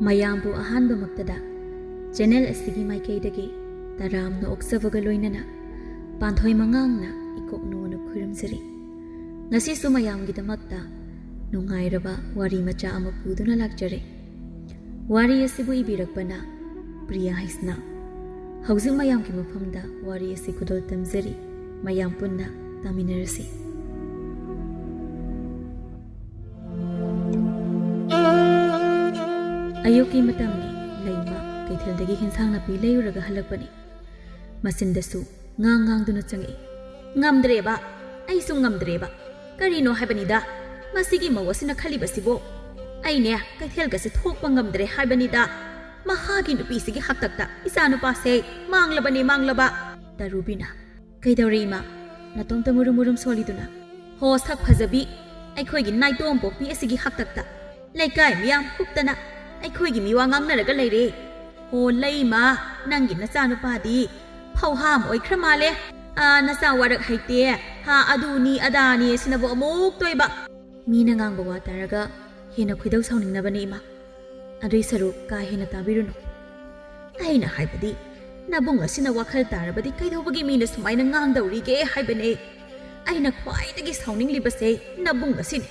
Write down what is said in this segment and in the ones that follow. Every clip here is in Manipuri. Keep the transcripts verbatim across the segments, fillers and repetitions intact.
ꯃꯌꯥꯝꯕꯨ ꯑꯍꯥꯟꯕꯃꯛꯇꯗ ꯆꯦꯅꯦꯜ ꯑꯁꯤꯒꯤ ꯃꯥꯏꯀꯩꯗꯒꯤ ꯇꯔꯥꯝꯅ ꯑꯣꯛꯆꯕꯒ ꯂꯣꯏꯅꯅ ꯄꯥꯟꯊꯣꯏ ꯃꯉꯥꯡꯅ ꯏꯀꯣꯛ ꯅꯣꯟꯅ ꯈꯨꯔꯨꯝꯖꯔꯤ꯫ ꯉꯁꯤꯁꯨ ꯃꯌꯥꯝꯒꯤꯗꯃꯛꯇ ꯅꯨꯡꯉꯥꯏꯔꯕ ꯋꯥꯔꯤ ꯃꯆꯥ ꯑꯃ ꯄꯨꯗꯨꯅ ꯂꯥꯛꯆꯔꯦ꯫ ꯋꯥꯔꯤ ꯑꯁꯤꯕꯨ ꯏꯕꯤꯔꯛꯄꯅ ꯄ꯭ꯔꯤꯌꯥ ꯍꯩꯁꯅꯥꯝ꯫ ꯍꯧꯖꯤꯛ ꯃꯌꯥꯝꯒꯤ ꯃꯐꯝꯗ ꯋꯥꯔꯤ ꯑꯁꯤ ꯈꯨꯗꯣꯜ ꯇꯝꯖꯔꯤ꯫ ꯃꯌꯥꯝ ꯄꯨꯟꯅ ꯇꯥꯃꯤꯟꯅꯔꯁꯤ꯫ ꯑꯌꯨꯛꯀꯤ ꯃꯇꯝꯅꯤ꯫ ꯂꯩꯃ ꯀꯩꯊꯦꯜꯗꯒꯤ ꯍꯦꯟꯁꯥꯡ ꯅꯥꯄꯤ ꯂꯩꯔꯨꯔꯒ ꯍꯜꯂꯛꯄꯅꯤ꯫ ꯃꯆꯤꯟꯗꯁꯨ ꯉꯥꯡ ꯉꯥꯡꯗꯨꯅ ꯆꯪꯉꯛꯏ꯫ "ꯉꯝꯗ꯭ꯔꯦꯕ, ꯑꯩꯁꯨ ꯉꯝꯗ꯭ꯔꯦꯕ꯫ ꯀꯔꯤꯅꯣ ꯍꯥꯏꯕꯅꯤꯗ ꯃꯁꯤꯒꯤ ꯃꯧ ꯑꯁꯤꯅ ꯈꯜꯂꯤꯕꯁꯤꯕꯣ? ꯑꯩꯅꯦ ꯀꯩꯊꯦꯜꯒꯁꯦ ꯊꯣꯛꯄ ꯉꯝꯗ꯭ꯔꯦ ꯍꯥꯏꯕꯅꯤꯗ꯫ ꯃꯍꯥꯛꯀꯤ ꯅꯨꯄꯤꯁꯤꯒꯤ ꯍꯥꯛꯇꯛꯇ ꯏꯆꯥ ꯅꯨꯄꯥꯁꯦ ꯃꯥꯡꯂꯕꯅꯦ, ꯃꯥꯡꯂꯕ!" ꯇꯔꯨꯕꯤꯅ, "ꯀꯩꯗꯧꯔꯦ ꯏꯃꯥ? ꯅꯇꯣꯝꯇ ꯃꯨꯔꯨꯝ ꯃꯨꯔꯨꯝ ꯁꯣꯜꯂꯤꯗꯨꯅ?" "ꯍꯣ ꯁꯛ ꯐꯖꯕꯤ, ꯑꯩꯈꯣꯏꯒꯤ ꯅꯥꯏꯇꯣꯝ ꯄꯣꯛꯄꯤ ꯑꯁꯤꯒꯤ ꯍꯥꯛꯇꯛꯇ ꯂꯩꯀꯥꯏ ꯃꯤꯌꯥꯝ ꯍꯨꯞꯇꯅ ꯑꯩꯈꯣꯏꯒꯤ ꯃꯤꯋꯥ ꯉꯥꯡꯅꯔꯒ ꯂꯩꯔꯦ꯫ ꯍꯣ ꯂꯩꯃ, ꯅꯪꯒꯤ ꯅꯆꯥꯅꯨꯄꯥꯗꯤ ꯐꯧꯍꯥꯝ ꯑꯣꯏꯈ꯭ꯔ ꯃꯥꯜꯂꯦ꯫ ꯑꯥ, ꯅꯆꯥ ꯋꯥꯔꯛ ꯍꯩꯇꯦ, ꯍꯥ, ꯑꯗꯨꯅꯤ ꯑꯗꯥꯅꯤ ꯑꯁꯤꯅꯕꯨ ꯑꯃꯨꯛ ꯇꯣꯏꯕ!" ꯃꯤꯅ ꯉꯥꯡꯕ ꯋꯥ ꯇꯥꯔꯒ ꯍꯦꯟꯅ ꯈꯣꯏꯗꯧ ꯁꯥꯎꯅꯤꯡꯅꯕꯅꯦ ꯏꯃꯥ꯫ ꯑꯗꯨꯏ ꯁꯔꯨꯛ ꯀꯥ ꯍꯦꯟꯅ ꯇꯥꯕꯤꯔꯨꯅꯨ꯫ ꯑꯩꯅ ꯍꯥꯏꯕꯗꯤ, ꯅꯕꯨꯡ ꯑꯁꯤꯅ ꯋꯥꯈꯜ ꯇꯥꯔꯕꯗꯤ ꯀꯩꯗꯧꯕꯒꯤ ꯃꯤꯅ ꯁꯨꯃꯥꯏꯅ ꯉꯥꯡꯗꯧꯔꯤꯒꯦ ꯍꯥꯏꯕꯅꯦ꯫ ꯑꯩꯅ ꯈ꯭ꯋꯥꯏꯗꯒꯤ ꯁꯥꯎꯅꯤꯡꯂꯤꯕꯁꯦ ꯅꯕꯨꯡ ꯑꯁꯤꯅꯤ꯫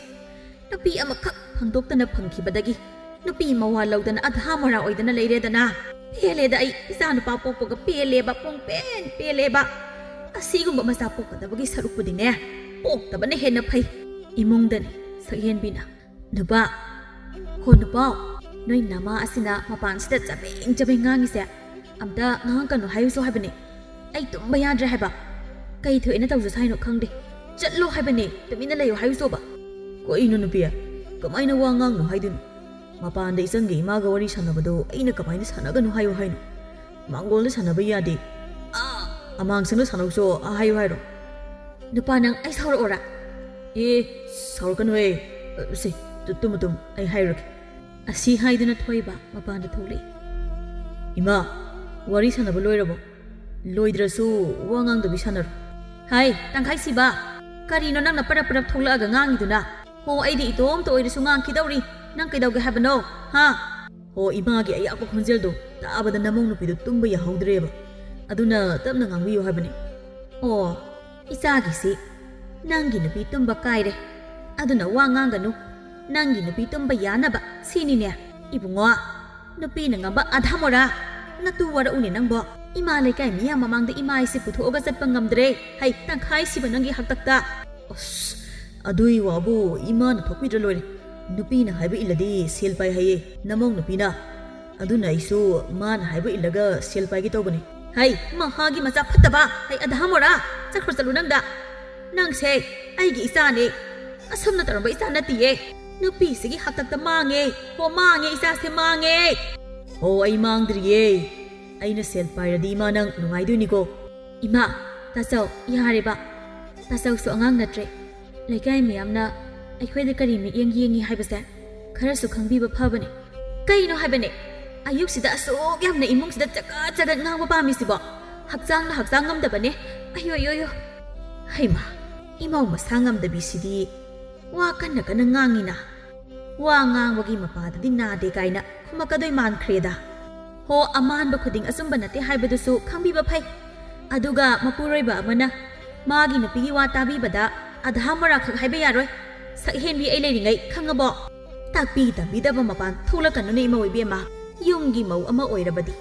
ꯅꯨꯄꯤ ꯑꯃꯈꯛ ꯐꯪꯗꯣꯛꯇꯅ ꯐꯪꯈꯤꯕꯗꯒꯤ ꯅꯨꯄꯤ ꯃꯋꯥ ꯂꯧꯗꯅ ꯑꯙꯥ ꯃꯣꯔꯥ ꯑꯣꯏꯗꯅ ꯂꯩꯔꯦꯗꯅ꯫ ꯄꯦꯜꯂꯦꯗ ꯑꯩ, ꯏꯆꯥ ꯅꯨꯄꯥ ꯄꯣꯛꯄꯒ ꯄꯦꯜꯂꯦꯕ, ꯄꯨꯡ ꯄꯦꯟ ꯄꯦꯜꯂꯦꯕ꯫ ꯑꯁꯤꯒꯨꯝꯕ ꯃꯆꯥ ꯄꯣꯛꯀꯗꯕꯒꯤ ꯁꯔꯨꯛꯄꯨꯗꯤꯅꯦ, ꯄꯣꯛꯇꯕꯅ ꯍꯦꯟꯅ ꯐꯩ꯫ ꯏꯃꯨꯡꯗꯅꯤ ꯁꯛꯍꯦꯟꯕꯤꯅ, "ꯅꯨꯄꯥ, ꯍꯣ ꯅꯨꯄꯥ, ꯅꯣꯏ ꯅꯃꯥ ꯑꯁꯤꯅ ꯃꯄꯥꯟꯁꯤꯗ ꯆꯕꯦꯡ ꯆꯕꯦꯡ ꯉꯥꯡꯉꯤꯁꯦ ꯑꯝꯇ ꯉꯥꯡꯉꯛꯀꯅꯨ ꯍꯥꯏꯌꯨꯁꯨ ꯍꯥꯏꯕꯅꯦ꯫ ꯑꯩ ꯇꯨꯝꯕ ꯌꯥꯗ꯭ꯔꯦ ꯍꯥꯏꯕ꯫ ꯀꯩ ꯊꯣꯛꯑꯦꯅ ꯇꯧꯖꯁ ꯍꯥꯏꯅꯣ ꯈꯪꯗꯦ꯫ ꯆꯠꯂꯣ ꯍꯥꯏꯕꯅꯦ, ꯇꯨꯃꯤꯟꯅ ꯂꯩꯌꯨ ꯍꯥꯏꯌꯨꯁꯣꯕ꯫" "ꯀꯩꯅꯣ ꯅꯨꯄꯤ, ꯀꯃꯥꯏꯅ ꯋꯥ ꯉꯥꯡꯅꯣ ꯍꯥꯏꯗꯣꯏꯅꯣ? ꯃꯄꯥꯟꯗ ꯏꯆꯟꯒ ꯏꯃꯥꯒ ꯋꯥꯔꯤ ꯁꯥꯟꯅꯕꯗꯣ ꯑꯩꯅ ꯀꯃꯥꯏꯅ ꯁꯥꯟꯅꯒꯅꯨ ꯍꯥꯏꯌꯨ ꯍꯥꯏꯅꯣ? ꯃꯥꯡꯒꯣꯜꯗ ꯁꯥꯟꯅꯕ ꯌꯥꯗꯦ꯫ ꯑꯥ, ꯑꯃꯥꯡꯁꯪꯗ ꯁꯥꯟꯅꯧꯁꯣ ꯍꯥꯏꯌꯨ ꯍꯥꯏꯔꯣ?" "ꯅꯨꯄꯥ ꯅꯪ ꯑꯩ ꯁꯥꯎꯔꯛꯑꯣꯔꯥ?" "ꯑꯦ, ꯁꯥꯎꯔꯛꯀꯅꯨꯍꯦ꯫ ꯁꯦ, ꯇꯨ-, ꯇꯨꯝꯃꯨ ꯇꯨꯝꯃꯨ, ꯑꯩ ꯍꯥꯏꯔꯨꯔꯒꯦ꯫" ꯑꯁꯤ ꯍꯥꯏꯗꯨꯅ ꯊꯣꯏꯕ ꯃꯄꯥꯟꯗ ꯊꯣꯛꯂꯛꯏ꯫ "ꯏꯃꯥ, ꯋꯥꯔꯤ ꯁꯥꯟꯅꯕ ꯂꯣꯏꯔꯕꯣ? ꯂꯣꯏꯗ꯭ꯔꯁꯨ ꯋꯥ ꯉꯥꯡꯗꯕꯤ ꯁꯥꯟꯅꯔꯣ꯫" "ꯍꯥꯏ, ꯇꯪꯈꯥꯏ ꯁꯤꯕ, ꯀꯔꯤꯅꯣ ꯅꯪꯅ ꯄꯔꯞ ꯄꯔꯞ ꯊꯣꯛꯂꯛꯑꯒ ꯉꯥꯡꯉꯤꯗꯨꯅ? ꯍꯣ, ꯑꯩꯗꯤ ꯏꯇꯣꯝꯇ ꯑꯣꯏꯔꯁꯨ ꯉꯥꯡꯈꯤꯗꯧꯔꯤ꯫ ꯅꯪ ꯀꯩꯗꯧꯒꯦ ꯍꯥꯏꯕꯅꯣ, ꯍꯥ?" ꯑꯣ, ꯏꯃꯥꯒꯤ ꯑꯌꯥꯛꯄ ꯈꯣꯟꯖꯦꯜꯗꯣ ꯇꯥꯕꯗ ꯅꯃꯧ ꯅꯨꯄꯤꯗꯨ ꯇꯨꯝꯕ ꯌꯥꯍꯧꯗ꯭ꯔꯦꯕ꯫ ꯑꯗꯨꯅ ꯇꯞꯅ ꯉꯥꯡꯕꯤꯌꯨ ꯍꯥꯏꯕꯅꯤ꯫ ꯑꯣ, ꯏꯆꯥꯒꯤꯁꯤ ꯅꯪꯒꯤ ꯅꯨꯄꯤ ꯇꯨꯝꯕ ꯀꯥꯏꯔꯦ, ꯑꯗꯨꯅ ꯋꯥ ꯉꯥꯡꯒꯅꯨ꯫ ꯅꯪꯒꯤ ꯅꯨꯄꯤ ꯇꯨꯝꯕ ꯌꯥꯅꯕ ꯁꯤꯅꯤꯅꯦ꯫ ꯏꯕꯨꯡꯉꯣ, ꯅꯨꯄꯤꯅ ꯉꯝꯕ ꯑꯙꯥ ꯃꯣꯔꯥ ꯅꯇꯨ ꯋꯥꯔꯛꯎꯅꯦ ꯅꯪꯕꯣ꯫ ꯏꯃꯥ ꯂꯩꯀꯥꯏ ꯃꯤꯌꯥꯝ ꯃꯃꯥꯡꯗ ꯏꯃꯥ ꯑꯩꯁꯦ ꯄꯨꯊꯣꯛꯑꯒ ꯆꯠꯄ ꯉꯝꯗ꯭ꯔꯦ꯫ ꯍꯩ, ꯇꯪꯈꯥꯏ ꯁꯤꯕ ꯅꯪꯒꯤ ꯍꯥꯛꯇꯛꯇ꯫ ꯑꯁ, ꯑꯗꯨꯏ ꯋꯥꯕꯨ ꯏꯃꯥꯅ ꯊꯣꯛꯄꯤꯗ꯭ꯔ ꯂꯣꯏꯔꯦ꯫ ꯅꯨꯄꯤꯅ ꯍꯥꯏꯕ ꯏꯜꯂꯗꯤ ꯁꯦꯜ ꯄꯥꯏ ꯍꯥꯏꯌꯦ ꯅꯃꯧ ꯅꯨꯄꯤꯅ꯫ ꯑꯗꯨꯅ ꯑꯩꯁꯨ ꯃꯥꯅ ꯍꯥꯏꯕ ꯏꯜꯂꯒ ꯁꯦꯜ ꯄꯥꯏꯒꯦ ꯇꯧꯕꯅꯦ꯫ ꯍꯩ, ꯃꯍꯥꯒꯤ ꯃꯆꯥ ꯐꯠꯇꯕ! ꯍꯩ, ꯑꯙꯥ ꯃꯣꯔꯥ! ꯆꯠꯈ꯭ꯔꯣ ꯆꯠꯂꯨ ꯅꯪꯗ! ꯅꯪꯁꯦ ꯑꯩꯒꯤ ꯏꯆꯥꯅꯦ꯫ ꯑꯁꯨꯝꯅ ꯇꯧꯔꯝꯕ ꯏꯆꯥ ꯅꯠꯇꯤꯌꯦ꯫ ꯅꯨꯄꯤꯁꯤꯒꯤ ꯍꯥꯛꯇꯛꯇ ꯃꯥꯡꯉꯦ꯫ ꯍꯣ, ꯃꯥꯡꯉꯦ, ꯏꯆꯥꯁꯦ ꯃꯥꯡꯉꯦ꯫ ꯍꯣ, ꯑꯩ ꯃꯥꯡꯗ꯭ꯔꯤꯌꯦ꯫ ꯑꯩꯅ ꯁꯦꯜ ꯄꯥꯏꯔꯗꯤ ꯏꯃꯥ ꯅꯪ ꯅꯨꯡꯉꯥꯏꯗꯣꯏꯅꯤꯀꯣ꯫ ꯏꯃꯥ, ꯇꯥꯆꯧ, ꯌꯥꯔꯦꯕ꯫ ꯇꯥꯆꯧꯁꯨ ꯑꯉꯥꯡ ꯅꯠꯇ꯭ꯔꯦ꯫ ꯂꯩꯀꯥꯏ ꯃꯌꯥꯝꯅ ꯑꯩꯈꯣꯏꯗ ꯀꯔꯤ ꯃꯤꯠꯌꯦꯡ ꯌꯦꯡꯉꯤ ꯍꯥꯏꯕꯁꯦ ꯈꯔꯁꯨ ꯈꯪꯕꯤꯕ ꯐꯕꯅꯦ꯫ ꯀꯩꯅꯣ ꯍꯥꯏꯕꯅꯦ? ꯑꯌꯨꯛꯁꯤꯗ ꯑꯁꯨꯛ ꯌꯥꯝꯅ ꯏꯃꯨꯡꯁꯤꯗ ꯆꯀꯠ ꯆꯀꯠ ꯉꯥꯡꯕ ꯄꯥꯝꯃꯤꯁꯤꯕꯣ? ꯍꯛꯆꯥꯡꯅ ꯍꯛꯆꯥꯡ ꯉꯝꯗꯕꯅꯦ꯫ ꯑꯌꯣ, ꯑꯌꯣ, ꯑꯌꯣ꯫ ꯍꯩꯃꯥ, ꯏꯃꯧ ꯃꯁꯥ ꯉꯝꯗꯕꯤꯁꯤꯗꯤ ꯋꯥ ꯀꯟꯅ ꯀꯟꯅ ꯉꯥꯡꯉꯤꯅ꯫ ꯋꯥ ꯉꯥꯡꯕꯒꯤ ꯃꯄꯥꯗꯗꯤ ꯅꯥꯗꯦ ꯀꯥꯏꯅ ꯈꯨꯝꯃꯛꯀꯗꯣꯏ ꯃꯥꯟꯈ꯭ꯔꯦꯗ꯫ ꯍꯣ, ꯑꯃꯥꯟꯕ ꯈꯨꯗꯤꯡ ꯑꯆꯨꯝꯕ ꯅꯠꯇꯦ ꯍꯥꯏꯕꯗꯨꯁꯨ ꯈꯪꯕꯤꯕ ꯐꯩ꯫ ꯑꯗꯨꯒ ꯃꯄꯨꯔꯣꯏꯕ ꯑꯃꯅ ꯃꯥꯒꯤ ꯅꯨꯄꯤꯒꯤ ꯋꯥ ꯇꯥꯕꯤꯕꯗ ꯑꯙꯥ ꯃꯣꯔꯥꯈꯛ ꯍꯥꯏꯕ ꯌꯥꯔꯣꯏ꯫ ꯁꯛꯍꯦꯟꯕꯤ ꯑꯩ ꯂꯩꯔꯤꯉꯩ ꯈꯪꯉꯕꯣ? ꯇꯥꯛꯄꯤ ꯇꯝꯕꯤꯗꯕ ꯃꯄꯥꯟ ꯊꯣꯛꯂꯛꯀꯅꯨꯅꯦ ꯏꯃꯧ ꯏꯕꯦꯝꯃ꯫ ꯌꯨꯝꯒꯤ ꯃꯧ ꯑꯃ ꯑꯣꯏꯔꯕꯗꯤ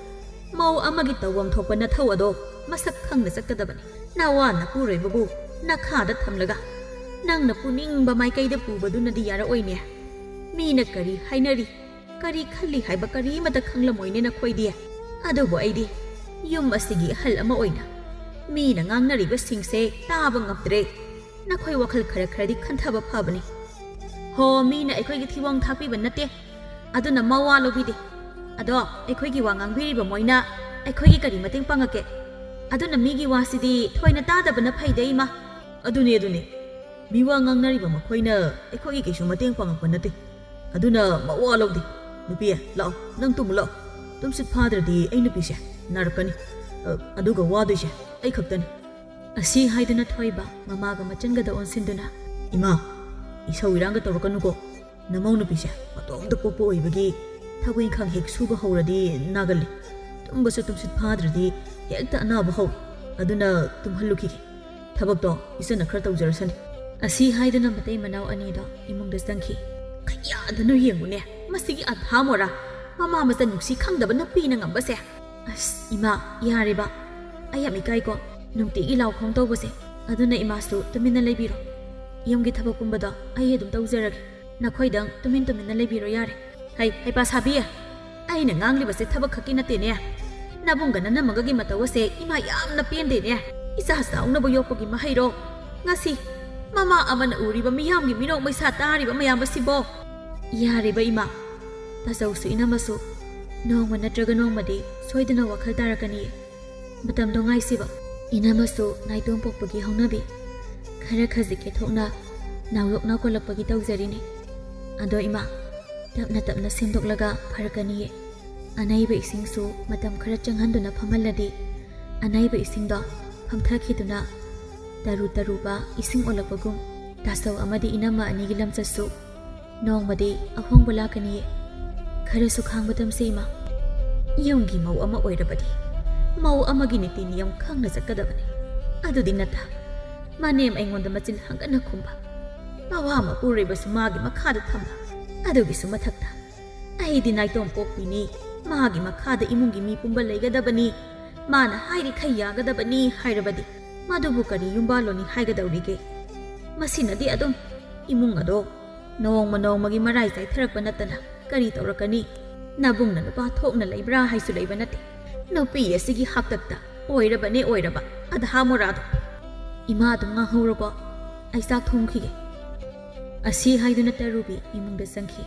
ꯃꯧ ꯑꯃꯒꯤ ꯇꯧꯐꯝ ꯊꯣꯛꯄ ꯅꯊꯧ ꯑꯗꯣ ꯃꯁꯛ ꯈꯪꯅ ꯆꯠꯀꯗꯕꯅꯤ꯫ ꯅꯋꯥ ꯅꯄꯨꯔꯣꯏꯕꯕꯨ ꯅꯈꯥꯗ ꯊꯝꯂꯒ ꯅꯪꯅ ꯄꯨꯅꯤꯡꯕ ꯃꯥꯏꯀꯩꯗ ꯄꯨꯕꯗꯨꯅꯗꯤ ꯌꯥꯔꯛꯑꯣꯏꯅꯦ꯫ ꯃꯤꯅ ꯀꯔꯤ ꯍꯥꯏꯅꯔꯤ, ꯀꯔꯤ ꯈꯜꯂꯤ ꯍꯥꯏꯕ ꯀꯔꯤꯃꯠꯇ ꯈꯪꯂꯝꯃꯣꯏꯅꯦ ꯅꯈꯣꯏꯗꯤ꯫ ꯑꯗꯨꯕꯨ ꯑꯩꯗꯤ ꯌꯨꯝ ꯑꯁꯤꯒꯤ ꯑꯍꯜ ꯑꯃ ꯑꯣꯏꯅ ꯃꯤꯅ ꯉꯥꯡꯅꯔꯤꯕꯁꯤꯡꯁꯦ ꯇꯥꯕ ꯉꯝꯗ꯭ꯔꯦ꯫ ꯅꯈꯣꯏ ꯋꯥꯈꯜ ꯈꯔ ꯈꯔꯗꯤ ꯈꯟꯊꯕ ꯐꯕꯅꯤ꯫ ꯍꯣ, ꯃꯤꯅ ꯑꯩꯈꯣꯏꯒꯤ ꯊꯤꯕꯣꯡ ꯊꯥꯛꯄꯤꯕ ꯅꯠꯇꯦ, ꯑꯗꯨꯅ ꯃꯋꯥ ꯂꯧꯕꯤꯗꯦ꯫ ꯑꯗꯣ ꯑꯩꯈꯣꯏꯒꯤ ꯋꯥ ꯉꯥꯡꯕꯤꯔꯤꯕ ꯃꯣꯏꯅ ꯑꯩꯈꯣꯏꯒꯤ ꯀꯔꯤ ꯃꯇꯦꯡ ꯄꯥꯡꯉꯛꯀꯦ? ꯑꯗꯨꯅ ꯃꯤꯒꯤ ꯋꯥꯁꯤꯗꯤ ꯊꯣꯏꯅ ꯇꯥꯗꯕꯅ ꯐꯩꯗ, ꯏꯃꯥ꯫ ꯑꯗꯨꯅꯦ, ꯑꯗꯨꯅꯦ꯫ ꯃꯤꯋꯥ ꯉꯥꯡꯅꯔꯤꯕ ꯃꯈꯣꯏꯅ ꯑꯩꯈꯣꯏꯒꯤ ꯀꯩꯁꯨ ꯃꯇꯦꯡ ꯄꯥꯡꯉꯛꯄ ꯅꯠꯇꯦ꯫ ꯑꯗꯨꯅ ꯃꯋꯥ ꯂꯧꯗꯦ꯫ ꯅꯨꯄꯤ, ꯂꯥꯛꯑꯣ, ꯅꯪ ꯇꯨꯝꯃꯨ ꯂꯥꯛꯑꯣ꯫ ꯇꯨꯝꯁꯤꯠ ꯐꯥꯗ꯭ꯔꯗꯤ ꯑꯩ ꯅꯨꯄꯤꯁꯦ ꯅꯥꯔꯛꯀꯅꯤ꯫ ꯑ, ꯑꯗꯨꯒ ꯋꯥꯗꯣꯏꯁꯦ ꯑꯩ ꯈꯛꯇꯅꯤ꯫ ꯑꯁꯤ ꯍꯥꯏꯗꯨꯅ ꯊꯣꯏꯕ ꯃꯃꯥꯒ ꯃꯆꯟꯒꯗ ꯑꯣꯟꯁꯤꯟꯗꯨꯅ, "ꯏꯃꯥ, ꯏꯁꯧ ꯏꯔꯥꯡꯒ ꯇꯧꯔꯛꯀꯅꯨꯀꯣ꯫ ꯅꯃꯧ ꯅꯨꯄꯤꯁꯦ ꯃꯇꯣꯝꯇ ꯄꯣꯛꯄ ꯑꯣꯏꯕꯒꯤ ꯊꯕꯛ ꯏꯪꯈꯥꯡ ꯍꯦꯛ ꯁꯨꯕ ꯍꯧꯔꯗꯤ ꯅꯥꯒꯜꯂꯤ꯫ ꯇꯨꯝꯕꯁꯨ ꯇꯨꯝꯁꯤꯠ ꯐꯥꯗ꯭ꯔꯗꯤ ꯍꯦꯛꯇ ꯑꯅꯥꯕ ꯍꯧꯏ꯫ ꯑꯗꯨꯅ ꯇꯨꯝꯍꯜꯂꯨꯈꯤꯒꯦ꯫ ꯊꯕꯛꯇꯣ ꯏꯆꯟꯅ ꯈꯔ ꯇꯧꯖꯔꯁꯅꯤ꯫ ꯑꯁꯤ ꯍꯥꯏꯗꯨꯅ ꯃꯇꯩ ꯃꯅꯥꯎ ꯑꯅꯤꯗꯣ ꯏꯃꯨꯡꯗ ꯆꯪꯈꯤ꯫ ꯀꯌꯥꯗꯅꯣ ꯌꯦꯡꯉꯨꯅꯦ, ꯃꯁꯤꯒꯤ ꯑꯙꯥ ꯃꯣꯔꯥ, ꯃꯃꯥ ꯃꯆꯟ ꯅꯨꯡꯁꯤ ꯈꯪꯗꯕ ꯅꯨꯄꯤꯅ ꯉꯝꯕꯁꯦ꯫ ꯑꯁ ꯏꯃꯥ, ꯌꯥꯔꯦꯕ, ꯑꯩ ꯌꯥꯝ ꯏꯀꯥꯏꯀꯣ ꯅꯨꯡꯇꯤꯒꯤ ꯂꯥꯎ ꯈꯣꯡ ꯇꯧꯕꯁꯦ꯫ ꯑꯗꯨꯅ ꯏꯃꯥꯁꯨ ꯇꯨꯃꯤꯟꯅ ꯂꯩꯕꯤꯔꯣ꯫ ꯌꯨꯝꯒꯤ ꯊꯕꯛ ꯄꯨꯝꯕꯗꯣ ꯑꯩ ꯑꯗꯨꯝ ꯇꯧꯖꯔꯒꯦ꯫ ꯅꯈꯣꯏꯗꯪ ꯇꯨꯃꯤꯟ ꯇꯨꯃꯤꯟꯅ ꯂꯩꯕꯤꯔꯣ ꯌꯥꯔꯦ꯫ ꯍꯩ, ꯍꯩꯄꯥ ꯁꯥꯕꯤ! ꯑꯩꯅ ꯉꯥꯡꯂꯤꯕꯁꯦ ꯊꯕꯛ ꯈꯛꯀꯤ ꯅꯠꯇꯦꯅꯦ꯫ ꯅꯕꯨꯡꯒ ꯅꯅꯝꯃꯒꯒꯤ ꯃꯇꯧ ꯑꯁꯦ ꯏꯃꯥ ꯌꯥꯝꯅ ꯄꯦꯟꯗꯦꯅꯦ꯫ ꯏꯆꯥ ꯆꯥꯎꯅꯕ ꯌꯣꯛꯄꯒꯤ ꯃꯍꯩꯔꯣ? ꯉꯁꯤ ꯃꯃꯥ ꯑꯃꯅ ꯎꯔꯤꯕ ꯃꯤꯌꯥꯝꯒꯤ ꯃꯤꯅꯣꯛ ꯃꯩꯁꯥ ꯇꯥꯔꯤꯕ ꯃꯌꯥꯝ ꯑꯁꯤꯕꯣ? ꯌꯥꯔꯦꯕ ꯏꯃꯥ, ꯇꯥꯆꯧꯁꯨ ꯏꯅꯝꯃꯁꯨ ꯅꯣꯡꯃ ꯅꯠꯇ꯭ꯔꯒ ꯅꯣꯡꯃꯗꯤ ꯁꯣꯏꯗꯅ ꯋꯥꯈꯜ ꯇꯥꯔꯛꯀꯅꯤ꯫ ꯃꯇꯝꯗꯣ ꯉꯥꯏꯁꯤꯕ꯫ ꯏꯅꯝꯃꯁꯨ ꯅꯥꯏꯇꯣꯝ ꯄꯣꯛꯄꯒꯤ ꯍꯧꯅꯕꯤ ꯈꯔ ꯈꯖꯤꯛ ꯀꯦꯊꯣꯛꯅ ꯅꯥꯎꯌꯣꯛꯅ ꯀꯣꯜꯂꯛꯄꯒꯤ ꯇꯧꯖꯔꯤꯅꯤ꯫ ꯑꯗꯣ ꯏꯃꯥ, ꯇꯞꯅ ꯇꯞꯅ ꯁꯦꯝꯗꯣꯛꯂꯒ ꯐꯔꯛꯀꯅꯤꯌꯦ꯫ ꯑꯅꯩꯕ ꯏꯁꯤꯡꯁꯨ ꯃꯇꯝ ꯈꯔ ꯆꯪꯍꯟꯗꯨꯅ ꯐꯝꯍꯜꯂꯗꯤ ꯑꯅꯩꯕ ꯏꯁꯤꯡꯗꯣ ꯐꯝꯊꯈꯤꯗꯨꯅ ꯇꯔꯨ ꯇꯔꯨꯕ ꯏꯁꯤꯡ ꯑꯣꯜꯂꯛꯄꯒꯨꯝ ꯇꯥꯆꯧ ꯑꯃꯗꯤ ꯏꯅꯝꯃ ꯑꯅꯤꯒꯤ ꯂꯝꯆꯠꯁꯨ ꯅꯣꯡꯃꯗꯤ ꯑꯍꯣꯡꯕ ꯂꯥꯛꯀꯅꯤꯌꯦ꯫ ꯈꯔꯁꯨ ꯈꯥꯡꯕ ꯇꯝꯁꯦ ꯏꯃꯥ꯫ ꯌꯨꯝꯒꯤ ꯃꯧ ꯑꯃ ꯑꯣꯏꯔꯕꯗꯤ ꯃꯧ ꯑꯃꯒꯤ ꯅꯤꯇꯤ ꯅꯤꯌꯝ ꯈꯪꯅ ꯆꯠꯀꯗꯕꯅꯤ꯫ ꯑꯗꯨꯗꯤ ꯅꯠꯇ ꯃꯅꯦꯝ ꯑꯩꯉꯣꯟꯗ ꯃꯆꯤꯟ ꯍꯪꯒꯠꯅ ꯈꯨꯝꯕ, ꯃꯋꯥ ꯃꯄꯨꯔꯣꯏꯕꯁꯨ ꯃꯥꯒꯤ ꯃꯈꯥꯗ ꯊꯝꯕ, ꯑꯗꯨꯒꯤꯁꯨ ꯃꯊꯛꯇ ꯑꯩꯗꯤ ꯅꯥꯏꯇꯣꯝ ꯄꯣꯛꯄꯤꯅꯤ, ꯃꯥꯒꯤ ꯃꯈꯥꯗ ꯏꯃꯨꯡꯒꯤ ꯃꯤ ꯄꯨꯝꯕ ꯂꯩꯒꯗꯕꯅꯤ, ꯃꯥꯅ ꯍꯥꯏꯔꯤꯈꯩ ꯌꯥꯒꯗꯕꯅꯤ ꯍꯥꯏꯔꯕꯗꯤ ꯃꯗꯨꯕꯨ ꯀꯔꯤ ꯌꯨꯝꯕꯥꯜꯂꯣꯅꯤ ꯍꯥꯏꯒꯗꯧꯔꯤꯒꯦ? ꯃꯁꯤꯅꯗꯤ ꯑꯗꯨꯝ ꯏꯃꯨꯡ ꯑꯗꯣ ꯅꯣꯡꯃ ꯅꯣꯡꯃꯒꯤ ꯃꯔꯥꯏ ꯆꯥꯏꯊꯔꯛꯄ ꯅꯠꯇꯅ ꯀꯔꯤ ꯇꯧꯔꯛꯀꯅꯤ? ꯅꯕꯨꯡꯅ ꯅꯨꯄꯥ ꯊꯣꯛꯅ ꯂꯩꯕ꯭ꯔꯥ ꯍꯥꯏꯁꯨ ꯂꯩꯕ ꯅꯠꯇꯦ꯫ ꯅꯨꯄꯤ ꯑꯁꯤꯒꯤ ꯍꯥꯛꯇꯛꯇ ꯑꯣꯏꯔꯕꯅꯦ ꯑꯣꯏꯔꯕ ꯑꯙꯥ ꯃꯣꯔꯥꯗꯣ꯫ ꯏꯃꯥ ꯑꯗꯨꯝ ꯉꯥꯡꯍꯧꯔꯣꯀꯣ, ꯑꯩ ꯆꯥꯛ ꯊꯣꯡꯈꯤꯒꯦ꯫ ꯑꯁꯤ ꯍꯥꯏꯗꯨꯅ ꯇꯔꯨꯕꯤ ꯏꯃꯨꯡꯗ ꯆꯪꯈꯤ꯫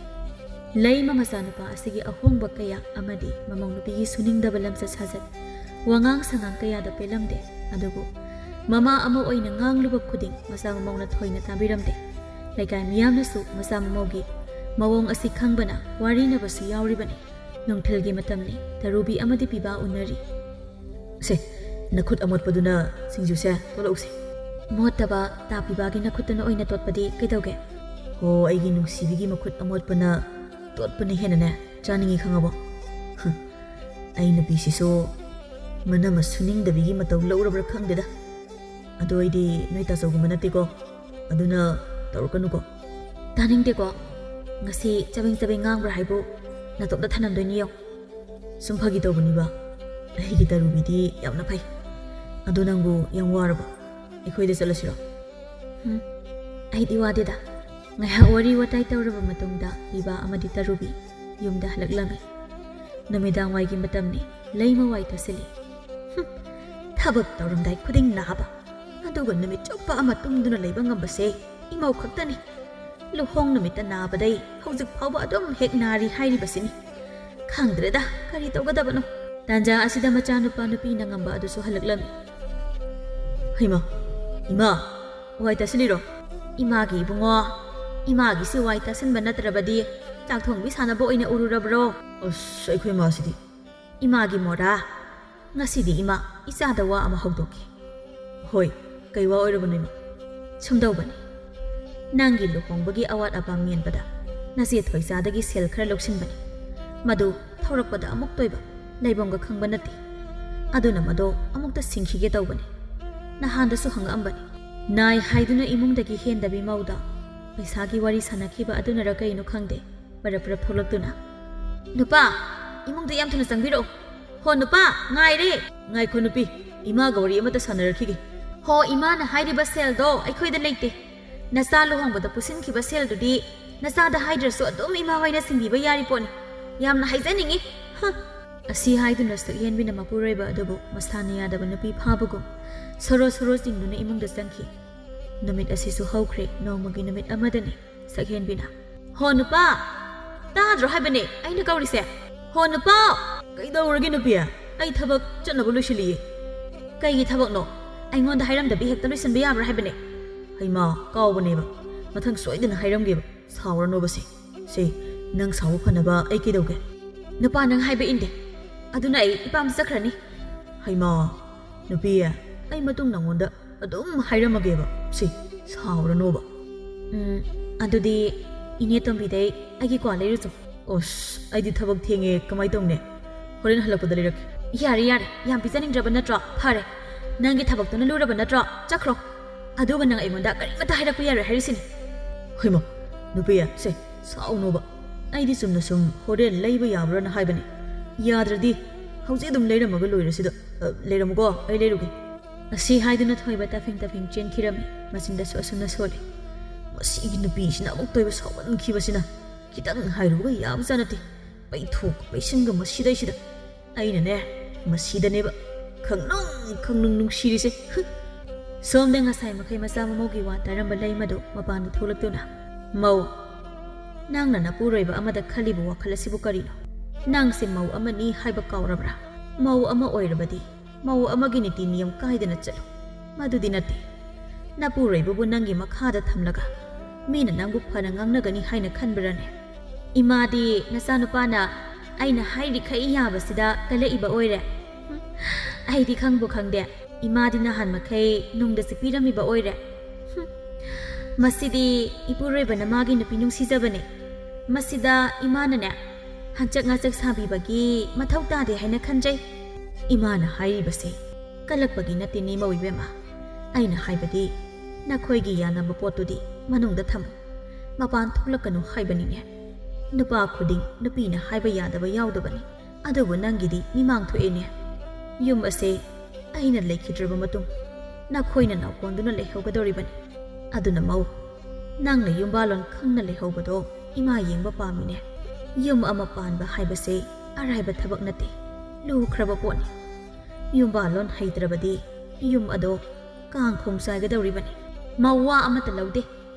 ꯂꯩꯃ ꯃꯆꯥꯅꯨꯄꯥ ꯑꯁꯤꯒꯤ ꯑꯍꯣꯡꯕ ꯀꯌꯥ ꯑꯃꯗꯤ ꯃꯃꯧ ꯅꯨꯄꯤꯒꯤ ꯁꯨꯅꯤꯡꯗꯕ ꯂꯝꯆꯠ ꯁꯥꯖꯠ, ꯋꯥꯉꯥꯡ ꯁꯉꯥꯡ ꯀꯌꯥꯗ ꯄꯦꯜꯂꯝꯗꯦ꯫ ꯑꯗꯨꯕꯨ ꯃꯃꯥ ꯑꯃ ꯑꯣꯏꯅ ꯉꯥꯡꯂꯨꯕ ꯈꯨꯗꯤꯡ ꯃꯆꯥ ꯃꯃꯧꯅ ꯊꯣꯏꯅ ꯇꯥꯕꯤꯔꯝꯗꯦ꯫ ꯂꯩꯀꯥꯏ ꯃꯤꯌꯥꯝꯅꯁꯨ ꯃꯆꯥ ꯃꯃꯧꯒꯤ ꯃꯑꯣꯡ ꯑꯁꯤ ꯈꯪꯕꯅ ꯋꯥꯔꯤꯅꯕꯁꯨ ꯌꯥꯎꯔꯤꯕꯅꯤ꯫ ꯅꯨꯡꯊꯤꯜꯒꯤ ꯃꯇꯝꯅꯤ, ꯇꯔꯨꯕꯤ ꯑꯃꯗꯤ ꯄꯤꯕꯥ ꯎꯅꯔꯤ꯫ ꯁꯦ, ꯅꯈꯨꯠ ꯑꯃꯣꯠꯄꯗꯨꯅ ꯁꯤꯡꯖꯨꯁꯦ ꯇꯣꯠꯂꯛꯎꯁꯦ꯫ ꯃꯣꯠꯇꯕ ꯇꯥ ꯄꯤꯕꯥꯒꯤ ꯅꯈꯨꯠꯇꯨꯅ ꯑꯣꯏꯅ ꯇꯣꯠꯄꯗꯤ ꯀꯩꯗꯧꯒꯦ? ꯍꯣ, ꯑꯩꯒꯤ ꯅꯨꯡꯁꯤꯕꯤꯒꯤ ꯃꯈꯨꯠ ꯑꯃꯣꯠꯄꯅ ꯇꯣꯠꯄꯅ ꯍꯦꯟꯅꯅꯦ ꯆꯥꯅꯤꯡꯉꯤ ꯈꯪꯉꯕꯣ? ꯍ, ꯑꯩ ꯅꯨꯄꯤꯁꯤꯁꯨ ꯃꯅꯝ ꯑꯃ ꯁꯨꯅꯤꯡꯗꯕꯤꯒꯤ ꯃꯇꯧ ꯂꯧꯔꯕ꯭ꯔꯥ ꯈꯪꯗꯦꯗ꯫ ꯑꯗꯣ ꯑꯩꯗꯤ ꯅꯣꯏ ꯇꯥꯆꯧꯒꯨꯝꯕ ꯅꯠꯇꯦꯀꯣ, ꯑꯗꯨꯅ ꯇꯧꯔꯛꯀꯅꯨꯀꯣ꯫ ꯇꯥꯅꯤꯡꯗꯦꯀꯣ꯫ ꯉꯁꯤ ꯆꯕꯦꯡ ꯆꯕꯦꯡ ꯉꯥꯡꯕ꯭ꯔꯥ ꯍꯥꯏꯕꯨ ꯅꯇꯣꯞꯇ ꯊꯅꯝꯗꯣꯏꯅꯤ ꯌꯦꯡꯉꯣ꯫ ꯁꯨꯝ ꯐꯥꯒꯤ ꯇꯧꯕꯅꯤꯕ꯫ ꯑꯩꯒꯤ ꯇꯔꯨꯕꯤꯗꯤ ꯌꯥꯝꯅ ꯐꯩ꯫ ꯑꯗꯣ ꯅꯪꯕꯨ ꯌꯥꯝ ꯋꯥꯔꯕꯣ? ꯑꯩꯈꯣꯏꯗ ꯆꯠꯂꯁꯤꯔꯣ? ꯎꯝ, ꯑꯩꯗꯤ ꯋꯥꯗꯦꯗ꯫ ꯉꯥꯏꯍꯥꯛ ꯋꯥꯔꯤ ꯋꯥꯇꯥꯏ ꯇꯧꯔꯕ ꯃꯇꯨꯡꯗ ꯄꯤꯕꯥ ꯑꯃꯗꯤ ꯇꯔꯨꯕꯤ ꯌꯨꯝꯗ ꯍꯜꯂꯛꯂꯝꯃꯤ꯫ ꯅꯨꯃꯤꯗꯥꯡ ꯋꯥꯏꯒꯤ ꯃꯇꯝꯅꯤ, ꯂꯩꯃ ꯋꯥꯏ ꯇꯥꯁꯤꯜꯂꯤ꯫ ꯍꯨꯝ, ꯊꯕꯛ ꯇꯧꯔꯝꯗꯥꯏ ꯈꯨꯗꯤꯡ ꯅꯥꯕ, ꯑꯗꯨꯒ ꯅꯨꯃꯤꯠ ꯆꯨꯞꯄ ꯑꯃ ꯇꯨꯝꯗꯨꯅ ꯂꯩꯕ ꯉꯝꯕꯁꯦ ꯏꯃꯧ ꯈꯛꯇꯅꯤ꯫ ꯂꯨꯍꯣꯡ ꯅꯨꯃꯤꯠꯇ ꯅꯥꯕꯗꯩ ꯍꯧꯖꯤꯛ ꯐꯥꯎꯕ ꯑꯗꯨꯝ ꯍꯦꯛ ꯅꯥꯔꯤ ꯍꯥꯏꯔꯤꯕꯁꯤꯅꯤ꯫ ꯈꯪꯗ꯭ꯔꯦꯗ, ꯀꯔꯤ ꯇꯧꯒꯗꯕꯅꯣ꯫ ꯇꯥꯟꯖꯥ ꯑꯁꯤꯗ ꯃꯆꯥꯅꯨꯄꯥ ꯅꯨꯄꯤ ꯅꯉꯝꯕ ꯑꯗꯨꯁꯨ ꯍꯜꯂꯛꯂꯝꯃꯤ꯫ ꯍꯩꯃꯥ, ꯏꯃꯥ, ꯋꯥꯏ ꯇꯥꯁꯤꯜꯂꯤꯔꯣ? ꯏꯃꯥꯒꯤ ꯏꯕꯨꯡꯉꯣ, ꯏꯃꯥꯒꯤꯁꯤ ꯋꯥꯏ ꯇꯥꯁꯤꯟꯕ ꯅꯠꯇ꯭ꯔꯕꯗꯤ ꯆꯥꯛ ꯊꯣꯡꯕꯤ ꯁꯥꯟꯅꯕ ꯑꯣꯏꯅ ꯎꯔꯨꯔꯕ꯭ꯔꯣ? ꯑꯁ, ꯑꯩꯈꯣꯏ ꯃꯥꯁꯤꯗꯤ꯫ ꯏꯃꯥꯒꯤ ꯃꯣꯔꯥ, ꯉꯁꯤꯗꯤ ꯏꯃꯥ ꯏꯆꯥꯗ ꯋꯥ ꯑꯃ ꯍꯧꯗꯣꯛꯀꯦ꯫ ꯍꯣꯏ, ꯀꯩ ꯋꯥ ꯑꯣꯏꯔꯕꯅꯣ ꯏꯃꯥ? ꯁꯨꯝꯗꯧꯕꯅꯤ, ꯅꯪꯒꯤ ꯂꯨꯍꯣꯡꯕꯒꯤ ꯑꯋꯥꯠ ꯑꯄꯥ ꯃꯦꯟꯕꯗ ꯅꯆꯦ ꯊꯣꯏꯆꯥꯗꯒꯤ ꯁꯦꯜ ꯈꯔ ꯂꯧꯁꯤꯟꯕꯅꯤ꯫ ꯃꯗꯨ ꯊꯧꯔꯛꯄꯗ ꯑꯃꯨꯛꯇꯣꯏꯕ, ꯂꯩꯐꯝꯒ ꯈꯪꯕ ꯅꯠꯇꯦ꯫ ꯑꯗꯨꯅ ꯃꯗꯣ ꯑꯃꯨꯛꯇ ꯁꯤꯡꯈꯤꯒꯦ ꯇꯧꯕꯅꯤ꯫ ꯅꯍꯥꯟꯗꯁꯨ ꯍꯪꯉꯛꯑꯝꯕꯅꯤ꯫ ꯅꯥꯏ ꯍꯥꯏꯗꯨꯅ ꯏꯃꯨꯡꯗꯒꯤ ꯍꯦꯟꯗꯕꯤ ꯃꯧꯗ ꯄꯩꯁꯥꯒꯤ ꯋꯥꯔꯤ ꯁꯥꯟꯅꯈꯤꯕ ꯑꯗꯨꯅꯔ ꯀꯩꯅꯣ ꯈꯪꯗꯦ, ꯄꯔꯞ ꯄꯔꯞ ꯊꯣꯛꯂꯛꯇꯨꯅ, "ꯅꯨꯄꯥ, ꯏꯃꯨꯡꯗ ꯌꯥꯝ ꯊꯨꯅ ꯆꯪꯕꯤꯔꯛꯑꯣ꯫ ꯍꯣ ꯅꯨꯄꯥ, ꯉꯥꯏꯔꯦ!" "ꯉꯥꯏꯈꯣ ꯅꯨꯄꯤ, ꯏꯃꯥꯒ ꯋꯥꯔꯤ ꯑꯃꯇ ꯁꯥꯟꯅꯔꯛꯈꯤꯒꯦ꯫" "ꯍꯣ, ꯏꯃꯥꯅ ꯍꯥꯏꯔꯤꯕ ꯁꯦꯜꯗꯣ ꯑꯩꯈꯣꯏꯗ ꯂꯩꯇꯦ꯫ ꯅꯆꯥ ꯂꯨꯍꯣꯡꯕꯗ ꯄꯨꯁꯤꯟꯈꯤꯕ ꯁꯦꯜꯗꯨꯗꯤ ꯅꯆꯥꯗ ꯍꯥꯏꯗ꯭ꯔꯁꯨ ꯑꯗꯨꯝ ꯏꯃꯥ ꯍꯣꯏꯅ ꯁꯤꯡꯕꯤꯕ ꯌꯥꯔꯤ ꯄꯣꯠꯅꯤ꯫ ꯌꯥꯝꯅ ꯍꯥꯏꯖꯅꯤꯡꯉꯤ꯫" ꯍ! ꯑꯁꯤ ꯍꯥꯏꯗꯨꯅ ꯁꯛꯍꯦꯟꯕꯤꯅ ꯃꯄꯨꯔꯣꯏꯕ ꯑꯗꯨꯕꯨ ꯃꯁꯥꯅ ꯌꯥꯗꯕ ꯅꯨꯄꯤ ꯐꯥꯕꯒꯨꯝ ꯁꯣꯔꯣ ꯁꯣꯔꯣ ꯆꯤꯡꯗꯨꯅ ꯏꯃꯨꯡꯗ ꯆꯪꯈꯤ꯫ ꯅꯨꯃꯤꯠ ꯑꯁꯤꯁꯨ ꯍꯧꯈ꯭ꯔꯦ꯫ ꯅꯣꯡꯃꯒꯤ ꯅꯨꯃꯤꯠ ꯑꯃꯗꯅꯤ꯫ ꯁꯛꯍꯦꯟꯕꯤꯅ, "ꯍꯣ ꯅꯨꯄꯥ, ꯇꯥꯗ꯭ꯔꯣ ꯍꯥꯏꯕꯅꯦ ꯑꯩꯅ ꯀꯧꯔꯤꯁꯦ? ꯍꯣ ꯅꯨꯄꯥ!" "ꯀꯩꯗꯧꯔꯒꯦ ꯅꯨꯄꯤ? ꯑꯩ ꯊꯕꯛ ꯆꯠꯅꯕ ꯂꯣꯏꯁꯤꯜꯂꯤꯌꯦ꯫" "ꯀꯩꯒꯤ ꯊꯕꯛꯅꯣ? ꯑꯩꯉꯣꯟꯗ ꯍꯥꯏꯔꯝꯗꯕꯤ ꯍꯦꯛꯇ ꯂꯣꯏꯁꯤꯟꯕ ꯌꯥꯕ꯭ꯔꯥ ꯍꯥꯏꯕꯅꯦ?" "ꯍꯩꯃꯥ, ꯀꯥꯎꯕꯅꯦꯕ꯫ ꯃꯊꯪ ꯁꯣꯏꯗꯅ ꯍꯥꯏꯔꯝꯒꯦꯕ꯫ ꯁꯥꯎꯔꯅꯣꯕꯁꯦ꯫ ꯁꯦ, ꯅꯪ ꯁꯥꯎꯕ ꯐꯅꯕ ꯑꯩ ꯀꯩꯗꯧꯒꯦ?" "ꯅꯨꯄꯥ ꯅꯪ ꯍꯥꯏꯕ ꯏꯟꯗꯦ꯫ ꯑꯗꯨꯅ ꯑꯩ ꯏꯄꯥꯝ ꯆꯠꯈ꯭ꯔꯅꯤ꯫" "ꯍꯩꯃꯥ, ꯅꯨꯄꯤ, ꯑꯩ ꯃꯇꯨꯡ ꯅꯉꯣꯟꯗ ꯑꯗꯨꯝ ꯍꯥꯏꯔꯝꯃꯒꯦꯕ꯫ ꯁꯤ, ꯁꯥꯎꯔꯅꯣꯕ꯫" "ꯎꯝ, ꯑꯗꯨꯗꯤ ꯏꯅꯦ ꯇꯣꯝꯕꯤꯗꯩ ꯑꯩꯒꯤ ꯀ꯭ꯋꯥ ꯂꯩꯔꯨꯆꯣ꯫" ꯑꯁ, ꯑꯩꯗꯤ ꯊꯕꯛ ꯊꯦꯡꯉꯦ, ꯀꯃꯥꯏ ꯇꯧꯅꯤ? ꯍꯣꯔꯦꯟ ꯍꯜꯂꯛꯄꯗ ꯂꯩꯔꯛꯀꯦ꯫ ꯌꯥꯔꯦ, ꯌꯥꯔꯦ, ꯌꯥꯝ ꯄꯤꯖꯅꯤꯡꯗ꯭ꯔꯕ ꯅꯠꯇ꯭ꯔꯣ? ꯐꯔꯦ, ꯅꯪꯒꯤ ꯊꯕꯛꯇꯨꯅ ꯂꯨꯔꯕ ꯅꯠꯇ꯭ꯔꯣ? ꯆꯠꯈ꯭ꯔꯣ꯫ ꯑꯗꯨꯒ ꯅꯪ ꯑꯩꯉꯣꯟꯗ ꯀꯔꯤꯃꯠꯇ ꯍꯥꯏꯔꯛꯄ ꯌꯥꯔꯣꯏ ꯍꯥꯏꯔꯤꯁꯤꯅꯤ꯫ ꯍꯣꯏꯃ, ꯅꯨꯄꯤ, ꯁꯦ, ꯁꯥꯎꯅꯣꯕ꯫ ꯑꯩꯗꯤ ꯆꯨꯝꯅ ꯁꯨꯝ ꯍꯣꯔꯦꯟ ꯂꯩꯕ ꯌꯥꯕ꯭ꯔꯥꯅ ꯍꯥꯏꯕꯅꯤ꯫ ꯌꯥꯗ꯭ꯔꯗꯤ ꯍꯧꯖꯤꯛ ꯑꯗꯨꯝ ꯂꯩꯔꯝꯃꯒ ꯂꯣꯏꯔꯁꯤꯗ꯫ ꯑ, ꯂꯩꯔꯝꯃꯨꯀꯣ, ꯑꯩ ꯂꯩꯔꯨꯒꯦ꯫ ꯑꯁꯤ ꯍꯥꯏꯗꯨꯅ ꯊꯣꯏꯕ ꯇꯥꯐꯤꯡ ꯇꯥꯐꯤꯡ ꯆꯦꯟꯈꯤꯔꯝꯃꯤ꯫ ꯃꯆꯤꯟꯗꯁꯨ ꯑꯁꯨꯝꯅ ꯁꯣꯜꯂꯤ꯫ ꯃꯁꯤꯒꯤ ꯅꯨꯄꯤꯁꯤꯅ ꯑꯃꯨꯛꯇ ꯑꯣꯏꯕ ꯁꯥꯎꯒꯟꯈꯤꯕꯁꯤꯅ꯫ ꯈꯤꯇꯪ ꯍꯥꯏꯔꯨꯕꯒ ꯌꯥꯕꯖꯥꯠ ꯅꯠꯇꯦ꯫ ꯄꯩꯊꯣꯛ ꯄꯩꯁꯤꯟꯒ ꯃꯁꯤꯗꯩꯁꯤꯗ꯫ ꯑꯩꯅꯅꯦ, ꯃꯁꯤꯗꯅꯦꯕ ꯈꯪꯅꯨꯡ ꯈꯪꯅꯨꯡ ꯅꯨꯡꯁꯤꯔꯤꯁꯦ꯫ ꯍꯨ꯫ ꯁꯣꯝꯗ ꯉꯁꯥꯏ ꯃꯈꯩ ꯃꯆꯥ ꯃꯃꯧꯒꯤ ꯋꯥ ꯇꯥꯔꯝꯕ ꯂꯩꯃꯗꯨ ꯃꯄꯥꯟꯗ ꯊꯣꯛꯂꯛꯇꯨꯅ, "ꯃꯧ, ꯅꯪꯅ ꯅꯄꯨꯔꯣꯏꯕ ꯑꯃꯗ ꯈꯜꯂꯤꯕ ꯋꯥꯈꯜ ꯑꯁꯤꯕꯨ ꯀꯔꯤꯅꯣ? ꯅꯪꯁꯦ ꯃꯧ ꯑꯃꯅꯤ ꯍꯥꯏꯕ ꯀꯥꯎꯔꯕ꯭ꯔꯥ? ꯃꯧ ꯑꯃ ꯑꯣꯏꯔꯕꯗꯤ ꯃꯧ ꯑꯃꯒꯤ ꯅꯤꯇꯤ ꯅꯤꯌꯝ ꯀꯥꯏꯗꯅ ꯆꯠꯂꯨ꯫ ꯃꯗꯨꯗꯤ ꯅꯠꯇꯦ꯫ ꯅꯄꯨꯔꯣꯏꯕꯕꯨ ꯅꯪꯒꯤ ꯃꯈꯥꯗ ꯊꯝꯂꯒ ꯃꯤꯅ ꯅꯪꯕꯨ ꯐꯅ ꯉꯥꯡꯅꯒꯅꯤ ꯍꯥꯏꯅ ꯈꯟꯕ꯭ꯔꯅꯦ? ꯏꯃꯥꯗꯤ ꯅꯆꯥꯅꯨꯄꯥꯅ ꯑꯩꯅ ꯍꯥꯏꯔꯤꯈꯩ ꯌꯥꯕꯁꯤꯗ ꯀꯜꯂꯛꯏꯕ ꯑꯣꯏꯔꯦ꯫ ꯍꯨꯝ, ꯑꯩꯗꯤ ꯈꯪꯕꯨ ꯈꯪꯗꯦ꯫ ꯏꯃꯥꯗꯤ ꯅꯍꯥꯟ ꯃꯈꯩ ꯅꯨꯡꯗ ꯆꯤꯛꯄꯤꯔꯝꯃꯤꯕ ꯑꯣꯏꯔꯦ꯫ ꯍꯨꯝ, ꯃꯁꯤꯗꯤ ꯏꯄꯨꯔꯣꯏꯕꯅ ꯃꯥꯒꯤ ꯅꯨꯄꯤ ꯅꯨꯡꯁꯤꯖꯕꯅꯦ꯫ ꯃꯁꯤꯗ ꯏꯃꯥꯅꯅꯦ, ꯍꯟꯆꯛ ꯉꯥꯆꯛ ꯁꯥꯕꯤꯕꯒꯤ ꯃꯊꯧ ꯇꯥꯗꯦ ꯍꯥꯏꯅ ꯈꯟꯖꯩ꯫ ꯏꯃꯥꯅ ꯍꯥꯏꯔꯤꯕꯁꯦ ꯀꯜꯂꯛꯄꯒꯤ ꯅꯠꯇꯦꯅꯦ, ꯃꯧ ꯏꯕꯦꯝꯃ꯫ ꯑꯩꯅ ꯍꯥꯏꯕꯗꯤ, ꯅꯈꯣꯏꯒꯤ ꯌꯥꯅꯕ ꯄꯣꯠꯇꯨꯗꯤ ꯃꯅꯨꯡꯗ ꯊꯝꯃꯨ꯫ ꯃꯄꯥꯟ ꯊꯣꯛꯂꯛꯀꯅꯨ ꯍꯥꯏꯕꯅꯤꯅꯦ꯫ ꯅꯨꯄꯥ ꯈꯨꯗꯤꯡ ꯅꯨꯄꯤꯅ ꯍꯥꯏꯕ ꯌꯥꯗꯕ ꯌꯥꯎꯗꯕꯅꯤ꯫ ꯑꯗꯨꯕꯨ ꯅꯪꯒꯤꯗꯤ ꯃꯤꯃꯥꯡ ꯊꯣꯛꯑꯦꯅꯦ꯫ ꯌꯨꯝ ꯑꯁꯦ ꯑꯩꯅ ꯂꯩꯈꯤꯗ꯭ꯔꯕ ꯃꯇꯨꯡ ꯅꯈꯣꯏꯅ ꯅꯥꯎꯀꯣꯟꯗꯨꯅ ꯂꯩꯍꯧꯒꯗꯧꯔꯤꯕꯅꯤ꯫ ꯑꯗꯨꯅ ꯃꯧ, ꯅꯪꯅ ꯌꯨꯝꯕꯥꯂꯣꯟ ꯈꯪꯅ ꯂꯩꯍꯧꯕꯗꯣ ꯏꯃꯥ ꯌꯦꯡꯕ ꯄꯥꯝꯃꯤꯅꯦ꯫ ꯌꯨꯝ ꯑꯃ ꯄꯥꯟꯕ ꯍꯥꯏꯕꯁꯦ ꯑꯔꯥꯏꯕ ꯊꯕꯛ ꯅꯠꯇꯦ, ꯂꯨꯈ꯭ꯔꯕ ꯄꯣꯠꯅꯤ꯫ ꯌꯨꯝꯕꯥꯂꯣꯟ ꯍꯩꯇ꯭ꯔꯕꯗꯤ ꯌꯨꯝ ꯑꯗꯣ ꯀꯥꯡꯈꯣꯡ ꯆꯥꯏꯒꯗꯧꯔꯤꯕꯅꯤ꯫ ꯃꯋꯥ ꯑꯃꯠꯇ ꯂꯧꯗꯦ꯫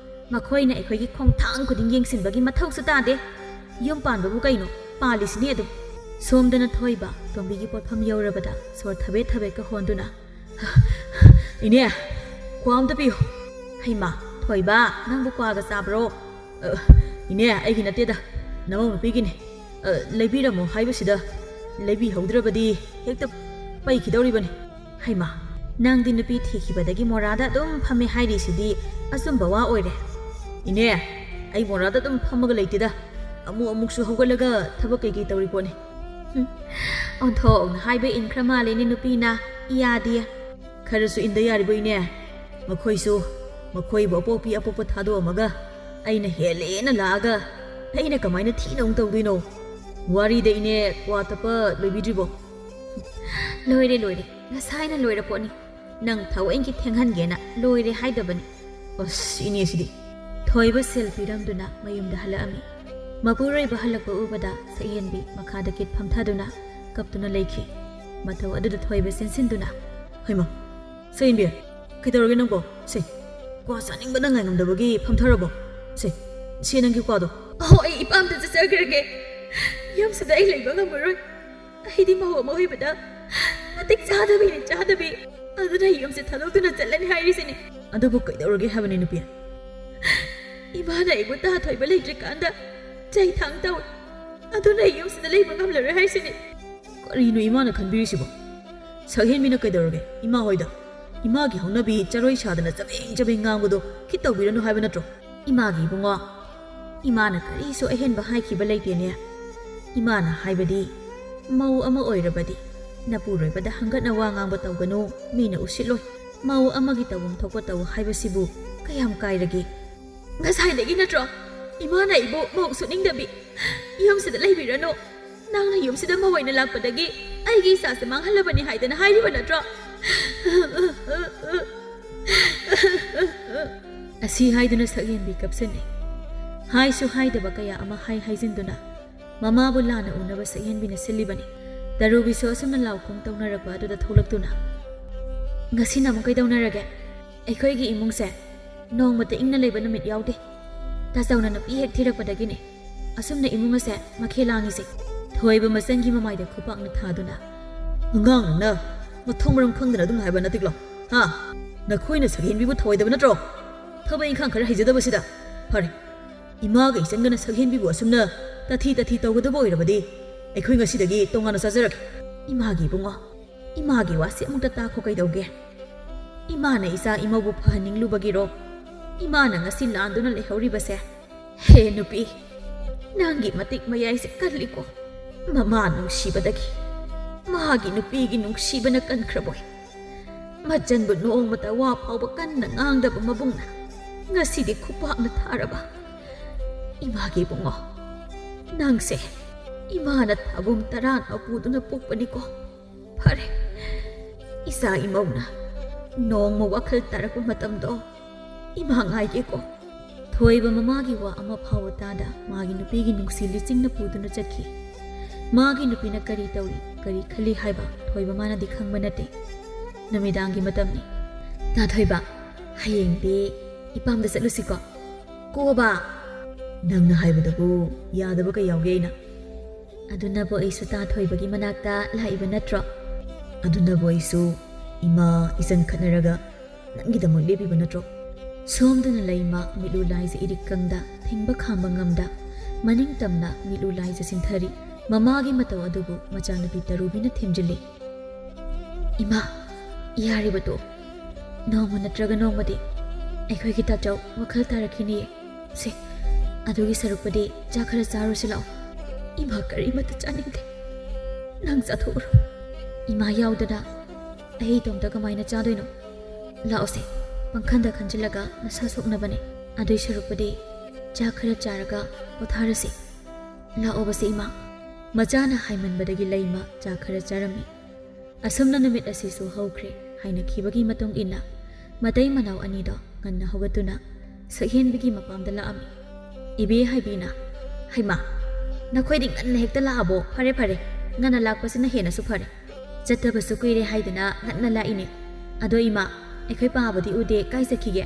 ꯃꯈꯣꯏꯅ ꯑꯩꯈꯣꯏꯒꯤ ꯈꯣꯡꯊꯥꯡ ꯈꯨꯗꯤꯡ ꯌꯦꯡꯁꯤꯟꯕꯒꯤ ꯃꯊꯧꯁꯨ ꯇꯥꯗꯦ꯫ ꯌꯨꯝ ꯄꯥꯟꯕꯕꯨ ꯀꯩꯅꯣ, ꯄꯥꯜꯂꯤꯁꯤꯅꯦ ꯑꯗꯨꯝ꯫ ꯁꯣꯝꯗꯅ ꯊꯣꯏꯕ ꯇꯣꯝꯕꯤꯒꯤ ꯄꯣꯠꯐꯝ ꯌꯧꯔꯕꯗ ꯁꯣꯔ ꯊꯕꯦꯠ ꯊꯕꯦꯠꯀ ꯍꯣꯟꯗꯨꯅ, "ꯏꯅꯦ, ꯀ꯭ꯋꯥ ꯑꯝꯇ ꯄꯤꯌꯨ꯫" "ꯍꯩꯃꯥ, ꯊꯣꯏꯕ, ꯅꯪꯕꯨ ꯀ꯭ꯋꯥꯒ ꯆꯥꯕ꯭ꯔꯣ?" "ꯑ, ꯏꯅꯦ, ꯑꯩꯒꯤ ꯅꯠꯇꯦꯗ, ꯅꯃꯧ ꯅꯨꯄꯤꯒꯤꯅꯤ꯫ ꯑ, ꯂꯩꯕꯤꯔꯝꯃꯣ ꯍꯥꯏꯕꯁꯤꯗ ꯂꯩꯕꯤꯍꯧꯗ꯭ꯔꯕꯗꯤ ꯍꯦꯛꯇ ꯄꯩꯈꯤꯗꯧꯔꯤꯕꯅꯤ꯫" "ꯍꯩꯃꯥ, ꯅꯪꯗꯤ ꯅꯨꯄꯤ ꯊꯤꯈꯤꯕꯗꯒꯤ ꯃꯣꯔꯥꯗ ꯑꯗꯨꯝ ꯐꯝꯃꯦ ꯍꯥꯏꯔꯤꯁꯤꯗꯤ ꯑꯆꯨꯝꯕ ꯋꯥ ꯑꯣꯏꯔꯦ꯫" "ꯏꯅꯦ, ꯑꯩ ꯃꯣꯔꯥꯗ ꯑꯗꯨꯝ ꯐꯝꯃꯒ ꯂꯩꯇꯦꯗ꯫ ꯑꯃꯨꯛ ꯑꯃꯨꯛꯁꯨ ꯍꯧꯒꯠꯂꯒ ꯊꯕꯛ ꯀꯩꯀꯩ ꯇꯧꯔꯤ ꯄꯣꯠꯅꯤ꯫ ꯍꯨꯝ, ꯑꯣꯟꯊꯣꯛꯅ ꯍꯥꯏꯕ ꯏꯟꯈ꯭ꯔ ꯃꯥꯜꯂꯦꯅꯦ ꯅꯨꯄꯤꯅ꯫ ꯏꯌꯥꯗꯤ꯫ ꯈꯔꯁꯨ ꯏꯟꯗ ꯌꯥꯔꯤꯕꯣ ꯏꯅꯦ? ꯃꯈꯣꯏꯁꯨ ꯃꯈꯣꯏꯕꯨ ꯑꯄꯣꯛꯄꯤ ꯑꯄꯣꯛꯄ ꯊꯥꯗꯣꯛꯑꯝꯃꯒ ꯑꯩꯅ ꯍꯦꯜꯂꯦꯅ ꯂꯥꯛꯑꯒ ꯑꯩꯅ ꯀꯃꯥꯏꯅ ꯊꯤꯅ ꯑꯃꯨꯛ ꯇꯧꯗꯣꯏꯅꯣ? ꯋꯥꯔꯤꯗ ꯏꯅꯦ, ꯀ꯭ꯋꯥ ꯇꯞꯄ ꯂꯣꯏꯕꯤꯗ꯭ꯔꯤꯕꯣ? ꯂꯣꯏꯔꯦ, ꯂꯣꯏꯔꯦ, ꯉꯁꯥꯏꯅ ꯂꯣꯏꯔ ꯄꯣꯠꯅꯤ꯫ ꯅꯪ ꯊꯋꯥꯏꯒꯤ ꯊꯦꯡꯍꯟꯒꯦꯅ ꯂꯣꯏꯔꯦ ꯍꯥꯏꯗꯕꯅꯤ꯫ ꯑꯁ, ꯏꯅꯦꯁꯤꯗꯤ꯫ ꯊꯣꯏꯕ ꯁꯦꯜ ꯄꯤꯔꯝꯗꯨꯅ ꯃꯌꯨꯝꯗ ꯍꯜꯂꯛꯑꯝꯃꯤ꯫ ꯃꯄꯨꯔꯣꯏꯕ ꯍꯜꯂꯛꯄ ꯎꯕꯗ ꯁꯛꯍꯦꯟꯕꯤ ꯃꯈꯥꯗ ꯀꯤꯠ ꯐꯝꯊꯗꯨꯅ ꯀꯞꯇꯨꯅ ꯂꯩꯈꯤ꯫ ꯃꯇꯧ ꯑꯗꯨꯗ ꯊꯣꯏꯕ ꯆꯦꯟꯁꯤꯟꯗꯨꯅ, "ꯍꯩꯃꯥ, ꯁꯛꯍꯦꯟꯕꯤ, ꯀꯩꯗꯧꯔꯒꯦ ꯅꯪꯕꯣ? ꯁꯦ, ꯀ꯭ꯋꯥ ꯆꯥꯅꯤꯡꯕꯅ ꯉꯥꯏꯉꯝꯗꯕꯒꯤ ꯐꯝꯊꯔꯕꯣ? ꯁꯦ, ꯁꯦ ꯅꯪꯒꯤ ꯀ꯭ꯋꯥꯗꯣ꯫" "ꯑꯍꯣ, ꯑꯩ ꯏꯄꯥꯝꯗ ꯆꯠꯆꯈ꯭ꯔꯒꯦ꯫ ꯌꯨꯝꯁꯤꯗ ꯑꯩ ꯂꯩꯕ ꯉꯝꯃꯔꯣꯏ꯫ ꯑꯩꯗꯤ ꯃꯧ ꯑꯃ ꯑꯣꯏꯕꯗ ꯃꯇꯤꯛ ꯆꯥꯗꯕꯤꯅꯤ, ꯆꯥꯗꯕꯤ꯫ ꯑꯗꯨꯅ ꯌꯨꯝꯁꯦ ꯊꯥꯗꯣꯛꯇꯨꯅ ꯆꯠꯂꯅꯤ ꯍꯥꯏꯔꯤꯁꯤꯅꯤ꯫" "ꯑꯗꯨꯕꯨ ꯀꯩꯗꯧꯔꯒꯦ ꯍꯥꯏꯕꯅꯤ ꯅꯨꯄꯤ?" "ꯏꯃꯥꯅ ꯑꯩꯕꯨ ꯇꯥ ꯊꯣꯏꯕ ꯂꯩꯇ꯭ꯔꯤꯀꯥꯟꯗ ꯆꯩ ꯊꯥꯡ ꯇꯧꯏ꯫ ꯑꯗꯨꯅ ꯑꯩ ꯌꯨꯝꯁꯤꯗ ꯂꯩꯕ ꯉꯝꯂꯔꯣꯏ ꯍꯥꯏꯁꯤꯅꯤ꯫" "ꯀꯔꯤꯅꯣ ꯏꯃꯥꯅ ꯈꯟꯕꯤꯔꯤꯁꯤꯕꯣ? ꯁꯛꯍꯦꯟꯕꯤꯅ ꯀꯩꯗꯧꯔꯒꯦ ꯏꯃꯥ ꯍꯣꯏꯗ? ꯏꯃꯥꯒꯤ ꯍꯧꯅꯕꯤ ꯆꯔꯣꯏ ꯁꯥꯗꯅ ꯆꯕꯦꯡ ꯆꯕꯦꯡ ꯉꯥꯡꯕꯗꯣ ꯈꯤꯠ ꯇꯧꯕꯤꯔꯅꯨ ꯍꯥꯏꯕ ꯅꯠꯇ꯭ꯔꯣ?" "ꯏꯃꯥꯒꯤ ꯏꯕꯨꯡꯉꯣ, ꯏꯃꯥꯅ ꯀꯔꯤꯁꯨ ꯑꯍꯦꯟꯕ ꯍꯥꯏꯈꯤꯕ ꯂꯩꯇꯦꯅꯦ꯫ ꯏꯃꯥꯅ ꯍꯥꯏꯕꯗꯤ, ꯃꯧ ꯑꯃ ꯑꯣꯏꯔꯕꯗꯤ ꯅꯄꯨꯔꯣꯏꯕꯗ ꯍꯪꯒꯠꯅ ꯋꯥ ꯉꯥꯡꯕ ꯇꯧꯒꯅꯨ, ꯃꯤꯅ ꯎꯁꯤꯠꯂꯣꯏ꯫ ꯃꯧ ꯑꯃꯒꯤ ꯇꯧꯐꯝ ꯊꯣꯛꯄ ꯇꯧ ꯍꯥꯏꯕꯁꯤꯕꯨ ꯀꯌꯥꯝ ꯀꯥꯏꯔꯒꯦ?" "ꯉꯁꯥꯏꯗꯒꯤ ꯅꯠꯇ꯭ꯔꯣ ꯏꯃꯥꯅ ꯑꯩꯕꯨ ꯃꯧ ꯁꯨꯛꯅꯤꯡꯗꯕꯤ, ꯌꯨꯝꯁꯤꯗ ꯂꯩꯕꯤꯔꯅꯨ, ꯅꯪꯅ ꯌꯨꯝꯁꯤꯗ ꯃꯧ ꯑꯣꯏꯅ ꯂꯥꯛꯄꯗꯒꯤ ꯑꯩꯒꯤ ꯏꯆꯥꯁꯦ ꯃꯥꯡꯍꯜꯂꯕꯅꯤ ꯍꯥꯏꯗꯅ ꯍꯥꯏꯔꯤꯕ ꯅꯠꯇ꯭ꯔꯣ?" ꯑꯁꯤ ꯍꯥꯏꯗꯨꯅ ꯁꯛꯍꯦꯟꯕꯤ ꯀꯞꯁꯤꯟꯅꯩ꯫ ꯍꯥꯏꯁꯨ ꯍꯥꯏꯗꯕ ꯀꯌꯥ ꯑꯃ ꯍꯥꯏ ꯍꯥꯏꯖꯤꯟꯗꯨꯅ ꯃꯃꯥꯕꯨ ꯂꯥꯟꯅ ꯎꯅꯕ ꯁꯛꯍꯦꯟꯕꯤꯅ ꯁꯤꯜꯂꯤꯕꯅꯤ꯫ ꯇꯔꯨꯕꯤꯁꯨ ꯑꯁꯨꯝꯅ ꯂꯥꯎ ꯈꯣꯡ ꯇꯧꯅꯔꯛꯄ ꯑꯗꯨꯗ ꯊꯣꯛꯂꯛꯇꯨꯅ, "ꯉꯁꯤꯅ ꯑꯃꯨꯛ ꯀꯩꯗꯧꯅꯔꯒꯦ? ꯑꯩꯈꯣꯏꯒꯤ ꯏꯃꯨꯡꯁꯦ ꯅꯣꯡꯃꯇ ꯏꯪꯅ ꯂꯩꯕ ꯅꯨꯃꯤꯠ ꯌꯥꯎꯗꯦ꯫ ꯇꯥꯆꯧꯅ ꯅꯨꯄꯤ ꯍꯦꯛ ꯊꯤꯔꯛꯄꯗꯒꯤꯅꯦ ꯑꯁꯨꯝꯅ ꯏꯃꯨꯡ ꯑꯁꯦ ꯃꯈꯦ ꯂꯥꯡꯉꯤꯁꯦ꯫" ꯊꯣꯏꯕ ꯃꯆꯟꯒꯤ ꯃꯃꯥꯏꯗ ꯈꯨꯄꯥꯛꯅ ꯊꯥꯗꯨꯅ, "ꯑꯉꯥꯡ ꯅꯪꯅ ꯃꯊꯣꯡ ꯃꯔꯝ ꯈꯪꯗꯅ ꯑꯗꯨꯝ ꯍꯥꯏꯕ ꯅꯠꯇꯤꯛꯂꯣ? ꯍꯥ? ꯅꯈꯣꯏꯅ ꯁꯛꯍꯦꯟꯕꯤꯕꯨ ꯊꯧꯑꯣꯏꯗꯕ ꯅꯠꯇ꯭ꯔꯣ? ꯊꯕꯛ ꯏꯪꯈꯥꯡ ꯈꯔ ꯍꯩꯖꯗꯕꯁꯤꯗ꯫ ꯐꯔꯦ, ꯏꯃꯥꯒ ꯏꯆꯟꯒꯅ ꯁꯛꯍꯦꯟꯕꯤꯕꯨ ꯑꯁꯨꯝꯅ ꯇꯥꯊꯤ ꯇꯥꯊꯤ ꯇꯧꯒꯗꯕ ꯑꯣꯏꯔꯕꯗꯤ ꯑꯩꯈꯣꯏ ꯉꯁꯤꯗꯒꯤ ꯇꯣꯉꯥꯟꯅ ꯆꯥꯖꯔꯒꯦ꯫" "ꯏꯃꯥꯒꯤ ꯏꯕꯨꯡꯉꯣ, ꯏꯃꯥꯒꯤ ꯋꯥꯁꯦ ꯑꯃꯨꯛꯇ ꯇꯥꯈꯣ ꯀꯩꯗꯧꯒꯦ? ꯏꯃꯥꯅ ꯏꯆꯥ ꯏꯃꯧꯕꯨ ꯐꯍꯟꯅꯤꯡꯂꯨꯕꯒꯤꯔꯣ ꯏꯃꯥꯅ ꯉꯁꯤ ꯂꯥꯟꯗꯨꯅ ꯂꯩꯍꯧꯔꯤꯕꯁꯦ? ꯍꯦ ꯅꯨꯄꯤ, ꯅꯪꯒꯤ ꯃꯇꯤꯛ ꯃꯌꯥꯏꯁꯦ ꯀꯜꯂꯤꯀꯣ꯫ ꯃꯃꯥ ꯅꯨꯡꯁꯤꯕꯗꯒꯤ ꯃꯥꯒꯤ ꯅꯨꯄꯤꯒꯤ ꯅꯨꯡꯁꯤꯕꯅ ꯀꯟꯈ꯭ꯔꯕꯣꯏ꯫ ꯃꯆꯟꯕꯨ ꯅꯣꯡꯃꯇ ꯋꯥ ꯐꯥꯎꯕ ꯀꯟꯅ ꯉꯥꯡꯗꯕ ꯃꯕꯨꯡꯅ ꯉꯁꯤꯗꯤ ꯈꯨꯄꯥꯛꯅ ꯊꯥꯔꯕ꯫ ꯏꯃꯥꯒꯤ ꯏꯕꯨꯡꯉꯣ, ꯅꯪꯁꯦ ꯏꯃꯥꯅ ꯊꯥꯒꯨꯝ ꯇꯔꯥ ꯄꯨꯗꯨꯅ ꯄꯣꯛꯄꯅꯤꯀꯣ꯫ ꯐꯔꯦ, ꯏꯆꯥ ꯏꯃꯧꯅ ꯅꯣꯡꯃ ꯋꯥꯈꯜ ꯇꯥꯔꯛꯄ ꯃꯇꯝꯗꯣ ꯏꯃꯥ ꯉꯥꯏꯒꯦꯀꯣ꯫ ꯊꯣꯏꯕ ꯃꯃꯥꯒꯤ ꯋꯥ ꯑꯃ ꯐꯥꯎꯕ ꯇꯥꯗ ꯃꯥꯒꯤ ꯅꯨꯄꯤꯒꯤ ꯅꯨꯡꯁꯤ ꯂꯤꯆꯤꯡꯅ ꯄꯨꯗꯨꯅ ꯆꯠꯈꯤ꯫ ꯃꯥꯒꯤ ꯅꯨꯄꯤꯅ ꯀꯔꯤ ꯇꯧꯔꯤ, ꯀꯔꯤ ꯈꯜꯂꯤ ꯍꯥꯏꯕ ꯊꯣꯏꯕ ꯃꯥꯅꯗꯤ ꯈꯪꯕ ꯅꯠꯇꯦ꯫ ꯅꯨꯃꯤꯗꯥꯡꯒꯤ ꯃꯇꯝꯅꯤ꯫ "ꯇꯥ ꯊꯣꯏꯕ, ꯍꯌꯦꯡꯗꯤ ꯏꯄꯥꯝꯗ ꯆꯠꯂꯨꯁꯤꯀꯣ?" "ꯀꯣꯕ?" "ꯅꯪꯅ ꯍꯥꯏꯕꯗꯕꯨ ꯌꯥꯗꯕ ꯀꯩ ꯌꯥꯎꯒꯦ ꯑꯩꯅ?" "ꯑꯗꯨꯅꯕꯨ ꯑꯩꯁꯨ ꯇꯥ ꯊꯣꯏꯕꯒꯤ ꯃꯅꯥꯛꯇ ꯂꯥꯛꯏꯕ ꯅꯠꯇ꯭ꯔꯣ?" "ꯑꯗꯨꯅꯕꯨ ꯑꯩꯁꯨ ꯏꯃꯥ ꯏꯆꯟ ꯈꯠꯅꯔꯒ ꯅꯪꯒꯤꯗꯃꯛ ꯂꯦꯞꯄꯤꯕ ꯅꯠꯇ꯭ꯔꯣ?" ꯁꯣꯝꯗꯅ ꯂꯩꯃ ꯃꯤꯠꯂꯨ ꯂꯥꯏꯖ ꯏꯔꯤꯛ ꯀꯪꯗ ꯊꯤꯡꯕ ꯈꯥꯝꯕ ꯉꯝꯗ ꯃꯅꯤꯡ ꯇꯝꯅ ꯃꯤꯠꯂꯨ ꯂꯥꯏꯖ ꯆꯤꯟꯊꯔꯤ꯫ ꯃꯃꯥꯒꯤ ꯃꯇꯧ ꯑꯗꯨꯕꯨ ꯃꯆꯥꯅꯨꯄꯤ ꯇꯔꯨꯕꯤꯅ ꯊꯦꯝꯖꯤꯜꯂꯤ꯫ "ꯏꯃꯥ, ꯌꯥꯔꯤꯕꯗꯣ ꯅꯣꯡꯃ ꯅꯠꯇ꯭ꯔꯒ ꯅꯣꯡꯃꯗꯤ ꯑꯩꯈꯣꯏꯒꯤ ꯇꯥꯆꯧ ꯋꯥꯈꯜ ꯇꯥꯔꯛꯈꯤꯅꯤꯌꯦ꯫ ꯁꯦ, ꯑꯗꯨꯒꯤ ꯁꯔꯨꯛꯄꯨꯗꯤ ꯆꯥꯛ ꯈꯔ ꯆꯥꯔꯨꯁꯤ ꯂꯥꯛꯑꯣ꯫" "ꯏꯃꯥ, ꯀꯔꯤꯃꯠꯇ ꯆꯥꯅꯤꯡꯗꯦ꯫ ꯅꯪ ꯆꯥꯊꯣꯛꯎꯔꯣ꯫" "ꯏꯃꯥ ꯌꯥꯎꯗꯅ ꯑꯩ ꯏꯇꯣꯝꯇ ꯀꯃꯥꯏꯅ ꯆꯥꯗꯣꯏꯅꯣ? ꯂꯥꯛꯑꯣꯁꯦ, ꯄꯪꯈꯟꯗ ꯈꯟꯖꯤꯜꯂꯒ ꯅꯁꯥ ꯁꯣꯛꯅꯕꯅꯦ꯫ ꯑꯗꯨꯏ ꯁꯔꯨꯛꯄꯨꯗꯤ ꯆꯥꯛ ꯈꯔ ꯆꯥꯔꯒ ꯄꯣꯊꯥꯔꯁꯤ꯫ ꯂꯥꯛꯑꯣꯕꯁꯦ ꯏꯃꯥ꯫" ꯃꯆꯥꯅ ꯍꯥꯏꯃꯟꯕꯗꯒꯤ ꯂꯩꯃ ꯆꯥꯛ ꯈꯔ ꯆꯥꯔꯝꯃꯤ꯫ ꯑꯁꯨꯝꯅ ꯅꯨꯃꯤꯠ ꯑꯁꯤꯁꯨ ꯍꯧꯈ꯭ꯔꯦ꯫ ꯍꯥꯏꯅꯈꯤꯕꯒꯤ ꯃꯇꯨꯡ ꯏꯟꯅ ꯃꯇꯩ ꯃꯅꯥꯎ ꯑꯅꯤꯗꯣ ꯉꯟꯅ ꯍꯧꯒꯠꯇꯨꯅ ꯁꯛꯍꯦꯟꯕꯤꯒꯤ ꯃꯄꯥꯝꯗ ꯂꯥꯛꯑꯝꯃꯤ꯫ ꯏꯕꯦ ꯍꯥꯏꯕꯤꯅ, "ꯍꯩꯃꯥ, ꯅꯈꯣꯏꯗꯤ ꯉꯟꯅ ꯍꯦꯛꯇ ꯂꯥꯛꯑꯕꯣ? ꯐꯔꯦ ꯐꯔꯦ, ꯉꯟꯅ ꯂꯥꯛꯄꯁꯤꯅ ꯍꯦꯟꯅꯁꯨ ꯐꯔꯦ꯫ ꯆꯠꯇꯕꯁꯨ ꯀꯨꯏꯔꯦ ꯍꯥꯏꯗꯅ ꯉꯟꯅ ꯂꯥꯛꯏꯅꯦ꯫ ꯑꯗꯣ ꯏꯃꯥ, ꯑꯩꯈꯣꯏ ꯄꯥꯕꯗꯤ ꯎꯗꯦ, ꯀꯥꯏ ꯆꯠꯈꯤꯒꯦ?"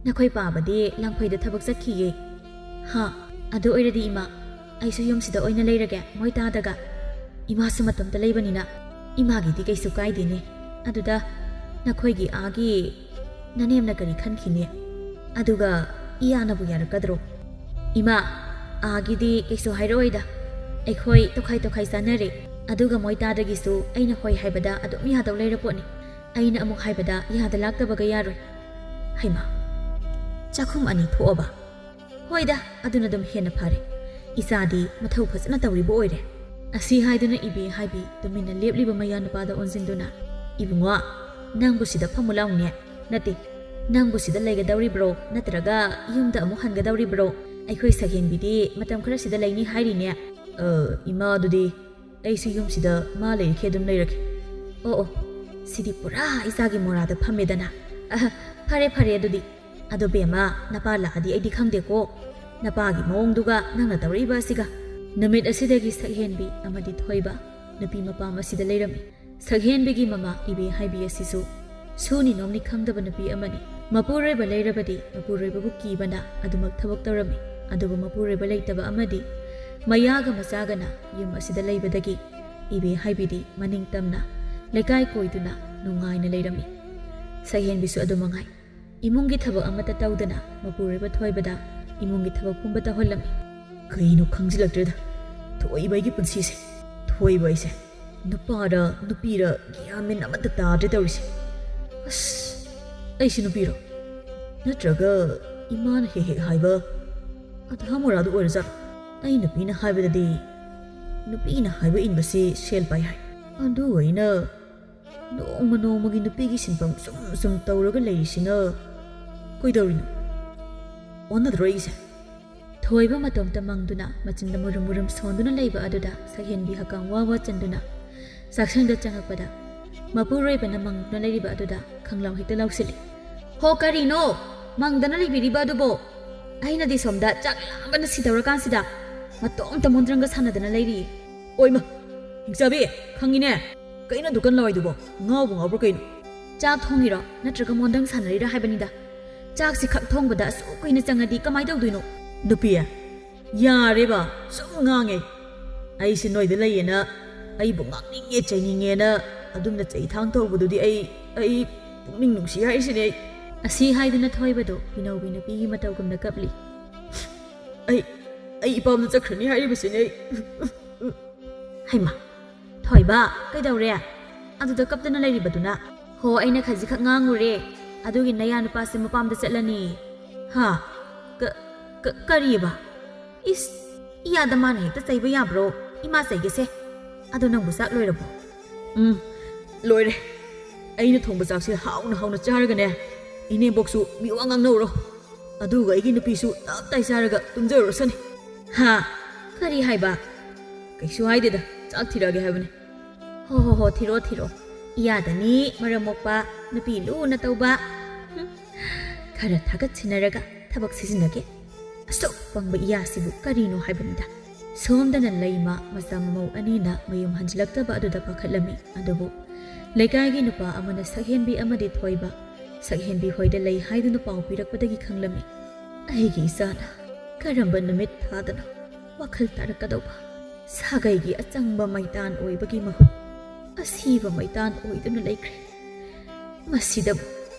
"ꯅꯈꯣꯏ ꯄꯥꯕꯗꯤ ꯂꯥꯡꯐꯩꯗ ꯊꯕꯛ ꯆꯠꯈꯤꯌꯦ꯫" "ꯍꯥ, ꯑꯗꯨ ꯑꯣꯏꯔꯗꯤ ꯏꯃꯥ, ꯑꯩꯁꯨ ꯌꯨꯝꯁꯤꯗ ꯑꯣꯏꯅ ꯂꯩꯔꯒꯦ, ꯃꯣꯏ ꯇꯥꯗꯒ꯫ ꯏꯃꯥꯁꯨ ꯃꯇꯣꯝꯇ ꯂꯩꯕꯅꯤꯅ ꯏꯃꯥꯒꯤꯗꯤ ꯀꯩꯁꯨ ꯀꯥꯏꯗꯦꯅꯦ꯫ ꯑꯗꯨꯗ ꯅꯈꯣꯏꯒꯤ ꯑꯥꯒꯤ ꯅꯅꯦꯝꯅ ꯀꯔꯤ ꯈꯟꯈꯤꯅꯤ? ꯑꯗꯨꯒ ꯏꯌꯥꯅꯕꯨ ꯌꯥꯔꯛꯀꯗ꯭ꯔꯣ?" "ꯏꯃꯥ, ꯑꯥꯒꯤꯗꯤ ꯀꯩꯁꯨ ꯍꯥꯏꯔꯛꯑꯣꯏꯗ꯫ ꯑꯩꯈꯣꯏ ꯇꯣꯈꯥꯏ ꯇꯣꯈꯥꯏ ꯆꯥꯅꯔꯦ꯫ ꯑꯗꯨꯒ ꯃꯣꯏ ꯇꯥꯗꯒꯤꯁꯨ ꯑꯩꯅ ꯍꯣꯏ ꯍꯥꯏꯕꯗ ꯑꯗꯨꯝ ꯌꯥꯗꯧ ꯂꯩꯔ ꯄꯣꯠꯅꯤ꯫ ꯑꯩꯅ ꯑꯃꯨꯛ ꯍꯥꯏꯕꯗ ꯌꯥꯗ ꯂꯥꯛꯇꯕꯒ ꯌꯥꯔꯣꯏ꯫" "ꯍꯩꯃꯥ, ꯆꯥꯛꯈꯨꯝ ꯑꯅꯤ ꯊꯣꯛꯑꯕ? ꯍꯣꯏꯗ, ꯑꯗꯨꯅ ꯑꯗꯨꯝ ꯍꯦꯟꯅ ꯐꯔꯦ꯫ "ꯏꯆꯥꯗꯤ ꯃꯊꯧ ꯐꯖꯅ ꯇꯧꯔꯤꯕ ꯑꯣꯏꯔꯦ"꯫ ꯑꯁꯤ ꯍꯥꯏꯗꯨꯅ ꯏꯕꯦ ꯍꯥꯏꯕꯤ ꯇꯨꯃꯤꯟꯅ ꯂꯦꯞꯂꯤꯕ ꯃꯌꯥꯅꯨꯄꯥꯗ ꯑꯣꯟꯁꯤꯟꯗꯨꯅ, "ꯏꯕꯨꯡꯉꯣ, ꯅꯪꯕꯨ ꯁꯤꯗ ꯐꯝꯃꯨ ꯂꯥꯎꯅꯦ꯫ ꯅꯠꯇꯦ, ꯅꯪꯕꯨ ꯁꯤꯗ ꯂꯩꯒꯗꯧꯔꯤꯕ꯭ꯔꯣ? ꯅꯠꯇ꯭ꯔꯒ ꯌꯨꯝꯗ ꯑꯃꯨꯛ ꯍꯟꯒꯗꯧꯔꯤꯕ꯭ꯔꯣ? ꯑꯩꯈꯣꯏ ꯁꯛꯍꯦꯟꯕꯤꯗꯤ ꯃꯇꯝ ꯈꯔ ꯁꯤꯗ ꯂꯩꯅꯤ ꯍꯥꯏꯔꯤꯅꯦ"꯫ "ꯑ, ꯏꯃꯥ, ꯑꯗꯨꯗꯤ ꯑꯩꯁꯨ ꯌꯨꯝꯁꯤꯗ ꯃꯥ ꯂꯩꯔꯤꯈꯩ ꯑꯗꯨꯝ ꯂꯩꯔꯒꯦ"꯫ "ꯑꯣ ꯑꯣ, ꯁꯤꯗꯤ ꯄꯨꯔꯥ ꯏꯆꯥꯒꯤ ꯃꯣꯔꯥꯗ ꯐꯝꯃꯦꯗꯅ꯫ ꯑꯍ, ꯐꯔꯦ ꯐꯔꯦ ꯑꯗꯨꯗꯤ꯫ ꯑꯗꯣ ꯕꯦꯝꯃ, ꯅꯄꯥ ꯂꯥꯛꯑꯗꯤ ꯑꯩꯗꯤ ꯈꯪꯗꯦꯀꯣ꯫ ꯅꯄꯥꯒꯤ ꯃꯑꯣꯡꯗꯨꯒ ꯅꯪꯅ ꯇꯧꯔꯛꯏꯕ ꯑꯁꯤꯒ"꯫ ꯅꯨꯃꯤꯠ ꯑꯁꯤꯗꯒꯤ ꯁꯛꯍꯦꯟꯕꯤ ꯑꯃꯗꯤ ꯊꯣꯏꯕ ꯅꯨꯄꯤ ꯃꯄꯥꯝ ꯑꯁꯤꯗ ꯂꯩꯔꯝꯃꯤ꯫ ꯁꯛꯍꯦꯟꯕꯤꯒꯤ ꯃꯃꯥ ꯏꯕꯦ ꯍꯥꯏꯕꯤ ꯑꯁꯤꯁꯨ ꯁꯨꯅꯤ ꯅꯣꯝꯅꯤ ꯈꯪꯗꯕ ꯅꯨꯄꯤ ꯑꯃꯅꯤ꯫ ꯃꯄꯨꯔꯣꯏꯕ ꯂꯩꯔꯕꯗꯤ ꯃꯄꯨꯔꯣꯏꯕꯕꯨ ꯀꯤꯕꯅ ꯑꯗꯨꯃꯛ ꯊꯕꯛ ꯇꯧꯔꯝꯃꯤ꯫ ꯑꯗꯨꯕꯨ ꯃꯄꯨꯔꯣꯏꯕ ꯂꯩꯇꯕ ꯑꯃꯗꯤ ꯃꯌꯥꯒ ꯃꯆꯥꯒꯅ ꯌꯨꯝ ꯑꯁꯤꯗ ꯂꯩꯕꯗꯒꯤ ꯏꯕꯦ ꯍꯥꯏꯕꯤꯗꯤ ꯃꯅꯤꯡ ꯇꯝꯅ ꯂꯩꯀꯥꯏ ꯀꯣꯏꯗꯨꯅ ꯅꯨꯡꯉꯥꯏꯅ ꯂꯩꯔꯝꯃꯤ꯫ ꯁꯛꯍꯦꯟꯕꯤꯁꯨ ꯑꯗꯨ ꯃꯉꯥꯏ꯫ ꯏꯃꯨꯡꯒꯤ ꯊꯕꯛ ꯑꯃꯠꯇ ꯇꯧꯗꯅ ꯃꯄꯨꯔꯣꯏꯕ ꯊꯣꯏꯕꯗ ꯏꯃꯨꯡꯒꯤ ꯊꯕꯛ ꯄꯨꯝꯕ ꯇꯧꯍꯜꯂꯝꯃꯤ꯫ ꯀꯩꯅꯣ ꯈꯪꯖꯤꯜꯂꯛꯇ꯭ꯔꯦꯗ ꯊꯣꯏꯕ ꯑꯩꯒꯤ ꯄꯨꯟꯁꯤꯁꯦ꯫ ꯊꯣꯏꯕ ꯑꯩꯁꯦ ꯅꯨꯄꯥꯔ ꯅꯨꯄꯤꯔ ꯒ꯭ꯌꯥꯟ ꯃꯦꯟ ꯑꯃꯠꯇ ꯇꯥꯗ꯭ꯔꯦ ꯇꯧꯔꯤꯁꯦ꯫ ꯑꯁ, ꯑꯩꯁꯤ ꯅꯨꯄꯤꯔꯣ? ꯅꯠꯇ꯭ꯔꯒ ꯏꯃꯥꯅ ꯍꯦꯛ ꯍꯦꯛ ꯍꯥꯏꯕ ꯑꯙꯥ ꯃꯣꯔꯥꯗꯨ ꯑꯣꯏꯔꯖꯥꯠꯂꯣ? ꯑꯩ ꯅꯨꯄꯤꯅ ꯍꯥꯏꯕꯗꯗꯤ ꯅꯨꯄꯤꯅ ꯍꯥꯏꯕ ꯏꯟꯕꯁꯤ ꯁꯦꯜ ꯄꯥꯏ ꯍꯥꯏ꯫ ꯑꯗꯨ ꯑꯩꯅ ꯅꯣꯡꯃ ꯅꯣꯡꯃꯒꯤ ꯅꯨꯄꯤꯒꯤ ꯁꯤꯟꯐꯝ ꯁꯨꯝ ꯁꯨꯝ ꯇꯧꯔꯒ ꯂꯩꯔꯤꯁꯤꯅ ꯀꯩꯗꯧꯔꯤꯅꯣ? ꯑꯣꯟꯅꯗ꯭ꯔꯣ ꯑꯩꯒꯤꯁꯦ? ꯊꯣꯏꯕ ꯃꯇꯣꯝꯇ ꯃꯪꯗꯨꯅ ꯃꯆꯤꯟꯗ ꯃꯨꯔꯨꯝ ꯃꯨꯔꯨꯝ ꯁꯣꯟꯗꯨꯅ ꯂꯩꯕ ꯑꯗꯨꯗ ꯁꯛꯍꯦꯟꯕꯤ ꯍꯛꯀꯥꯝ ꯋꯥ ꯋꯥ ꯆꯟꯗꯨꯅ ꯆꯥꯛꯁꯪꯗ ꯆꯪꯉꯛꯄꯗ ꯃꯄꯨꯔꯣꯏꯕꯅ ꯃꯪꯗꯨꯅ ꯂꯩꯔꯤꯕ ꯑꯗꯨꯗ ꯈꯪꯂꯥꯎ ꯍꯦꯛꯇ ꯂꯥꯎꯁꯤꯜꯂꯤ꯫ "ꯍꯣ, ꯀꯔꯤꯅꯣ ꯃꯪꯗꯅ ꯂꯩꯕꯤꯔꯤꯕ ꯑꯗꯨꯕꯣ? ꯑꯩꯅꯗꯤ ꯁꯣꯝꯗ ꯆꯥꯛ ꯂꯥꯝꯕꯅ ꯁꯤꯗꯧꯔꯀꯥꯟꯁꯤꯗ ꯃꯇꯣꯝꯇ ꯃꯣꯟꯗ꯭ꯔꯪꯒ ꯁꯥꯟꯅꯗꯅ ꯂꯩꯔꯤ"꯫ "ꯑꯣꯏꯃ, ꯍꯤꯡꯆꯥꯕꯤ, ꯈꯪꯉꯤꯅꯦ꯫ ꯀꯩꯅꯣ ꯗꯨꯀꯥꯟ ꯂꯋꯥꯏꯗꯨꯕꯣ? ꯉꯥꯎꯕꯨ ꯉꯥꯎꯕ꯭ꯔꯥ ꯀꯩꯅꯣ?" "ꯆꯥꯛ ꯊꯣꯡꯉꯤꯔꯣ ꯅꯠꯇ꯭ꯔꯒ ꯃꯣꯟꯗꯪ ꯁꯥꯟꯅꯔꯤꯔꯥ ꯍꯥꯏꯕꯅꯤꯗ꯫ ꯆꯥꯛꯁꯤ ꯈꯛ ꯊꯣꯡꯕꯗ ꯑꯁꯨꯛ ꯀꯨꯏꯅ ꯆꯪꯉꯗꯤ ꯀꯃꯥꯏ ꯇꯧꯗꯣꯏꯅꯣ?" "ꯅꯨꯄꯤ, ꯌꯥꯔꯦꯕ, ꯁꯨꯝ ꯉꯥꯡꯉꯦ꯫ ꯑꯩꯁꯦ ꯅꯣꯏꯗ ꯂꯩꯌꯦꯅ ꯑꯩꯕꯨ ꯉꯥꯡꯅꯤꯡꯉꯦ ꯆꯩꯅꯤꯡꯉꯦꯅ ꯑꯗꯨꯝꯅ ꯆꯩ ꯊꯥꯡ ꯇꯧꯕꯗꯨꯗꯤ ꯑꯩ, ꯑꯩ ꯄꯨꯛꯅꯤꯡ ꯅꯨꯡꯁꯤ ꯍꯥꯏꯁꯤꯅꯦ ꯑꯩ"꯫ ꯑꯁꯤ ꯍꯥꯏꯗꯨꯅ ꯊꯣꯏꯕꯗꯣ ꯄꯤꯅꯧꯕꯤ ꯅꯨꯄꯤꯒꯤ ꯃꯇꯧꯒꯨꯝꯅ ꯀꯞꯂꯤ꯫ "ꯑꯩ, ꯑꯩ ꯏꯄꯥꯝꯗ ꯆꯠꯈ꯭ꯔꯅꯤ ꯍꯥꯏꯔꯤꯕꯁꯤꯅꯦ ꯑꯩ"꯫ ꯍꯩꯃꯥ, ꯊꯣꯏꯕ, ꯀꯩꯗꯧꯔꯦ? ꯑꯗꯨꯗ ꯀꯞꯇꯅ ꯂꯩꯔꯤꯕꯗꯨꯅ? "ꯍꯣ, ꯑꯩꯅ ꯈꯖꯤꯛꯈꯛ ꯉꯥꯡꯉꯨꯔꯦ, ꯑꯗꯨꯒꯤ ꯅꯌꯥ ꯅꯨꯄꯥꯁꯦ ꯃꯄꯥꯝꯗ ꯆꯠꯂꯅꯤ"꯫ "ꯍꯥ? ꯀ-, ꯀ-, ꯀꯔꯤꯑꯕ? ꯏꯁ, ꯏꯌꯥꯗ ꯃꯥꯅ ꯍꯦꯛꯇ ꯆꯩꯕ ꯌꯥꯕ꯭ꯔꯣ? ꯏꯃꯥ ꯆꯩꯒꯦꯁꯦ꯫ ꯑꯗꯣ ꯅꯪꯕꯨ ꯆꯥꯛ ꯂꯣꯏꯔꯕꯣ? ꯎꯝ, ꯂꯣꯏꯔꯦ꯫ ꯑꯩꯅ ꯊꯣꯡꯕ ꯆꯥꯛꯁꯦ ꯍꯥꯎꯅ ꯍꯥꯎꯅ ꯆꯥꯔꯒꯅꯦ, ꯏꯅꯦꯝꯕꯣꯛꯁꯨ ꯃꯤꯋꯥ ꯉꯥꯡꯅꯧꯔꯣ꯫ ꯑꯗꯨꯒ ꯑꯩꯒꯤ ꯅꯨꯄꯤꯁꯨ ꯇꯞ ꯇꯥꯏ ꯆꯥꯔꯒ ꯇꯨꯝꯖꯔꯨꯔꯁꯅꯤ꯫ ꯍꯥ? ꯀꯔꯤ ꯍꯥꯏꯕ? ꯀꯩꯁꯨ ꯍꯥꯏꯗꯦꯗ, ꯆꯥꯛ ꯊꯤꯔꯛꯑꯒꯦ ꯍꯥꯏꯕꯅꯤ꯫ ꯍꯣ ꯍꯣ ꯍꯣ, ꯊꯤꯔꯛꯑꯣ ꯊꯤꯔꯛꯑꯣ꯫ ꯏꯌꯥꯗꯅꯤ ꯃꯔꯝ ꯃꯣꯛꯄ, ꯅꯨꯄꯤ ꯂꯨꯅ ꯇꯧꯕ꯫ ꯍꯨꯝ, ꯈꯔ ꯊꯥꯒꯠꯁꯤꯟꯅꯔꯒ ꯊꯕꯛ ꯁꯤꯖꯤꯟꯅꯒꯦ꯫ ꯑꯁꯨꯛ ꯄꯪꯕ ꯏꯌꯥꯁꯤꯕꯨ ꯀꯔꯤꯅꯣ ꯍꯥꯏꯕꯅꯤꯗ꯫ ꯁꯣꯝꯗꯅ ꯂꯩꯃ ꯃꯆꯥ ꯃꯃꯧ ꯑꯅꯤꯅ ꯃꯌꯨꯝ ꯍꯟꯖꯤꯜꯂꯛꯇꯕ ꯑꯗꯨꯗ ꯄꯥꯈꯠꯂꯝꯃꯤ꯫ ꯑꯗꯨꯕꯨ ꯂꯩꯀꯥꯏꯒꯤ ꯅꯨꯄꯥ ꯑꯃꯅ ꯁꯛꯍꯦꯟꯕꯤ ꯑꯃꯗꯤ ꯊꯣꯏꯕ, ꯁꯛꯍꯦꯟꯕꯤ ꯍꯣꯏꯗ ꯂꯩ ꯍꯥꯏꯗꯨꯅ ꯄꯥꯎ ꯄꯤꯔꯛꯄꯗꯒꯤ ꯈꯪꯂꯝꯃꯤ꯫ ꯑꯩꯒꯤ ꯏꯆꯥꯅ ꯀꯔꯝꯕ ꯅꯨꯃꯤꯠ ꯊꯥꯗꯅꯣ ꯋꯥꯈꯜ ꯇꯥꯔꯛꯀꯗꯧꯕ? ꯁꯥꯒꯩꯒꯤ ꯑꯆꯪꯕ ꯃꯩꯇꯥꯟ ꯑꯣꯏꯕꯒꯤ ꯃꯍꯨꯠ ꯑꯁꯤꯕ ꯃꯩꯇꯥꯟ ꯑꯣꯏꯗꯨꯅ ꯂꯩꯈ꯭ꯔꯦ꯫ ꯃꯁꯤꯗꯕꯨ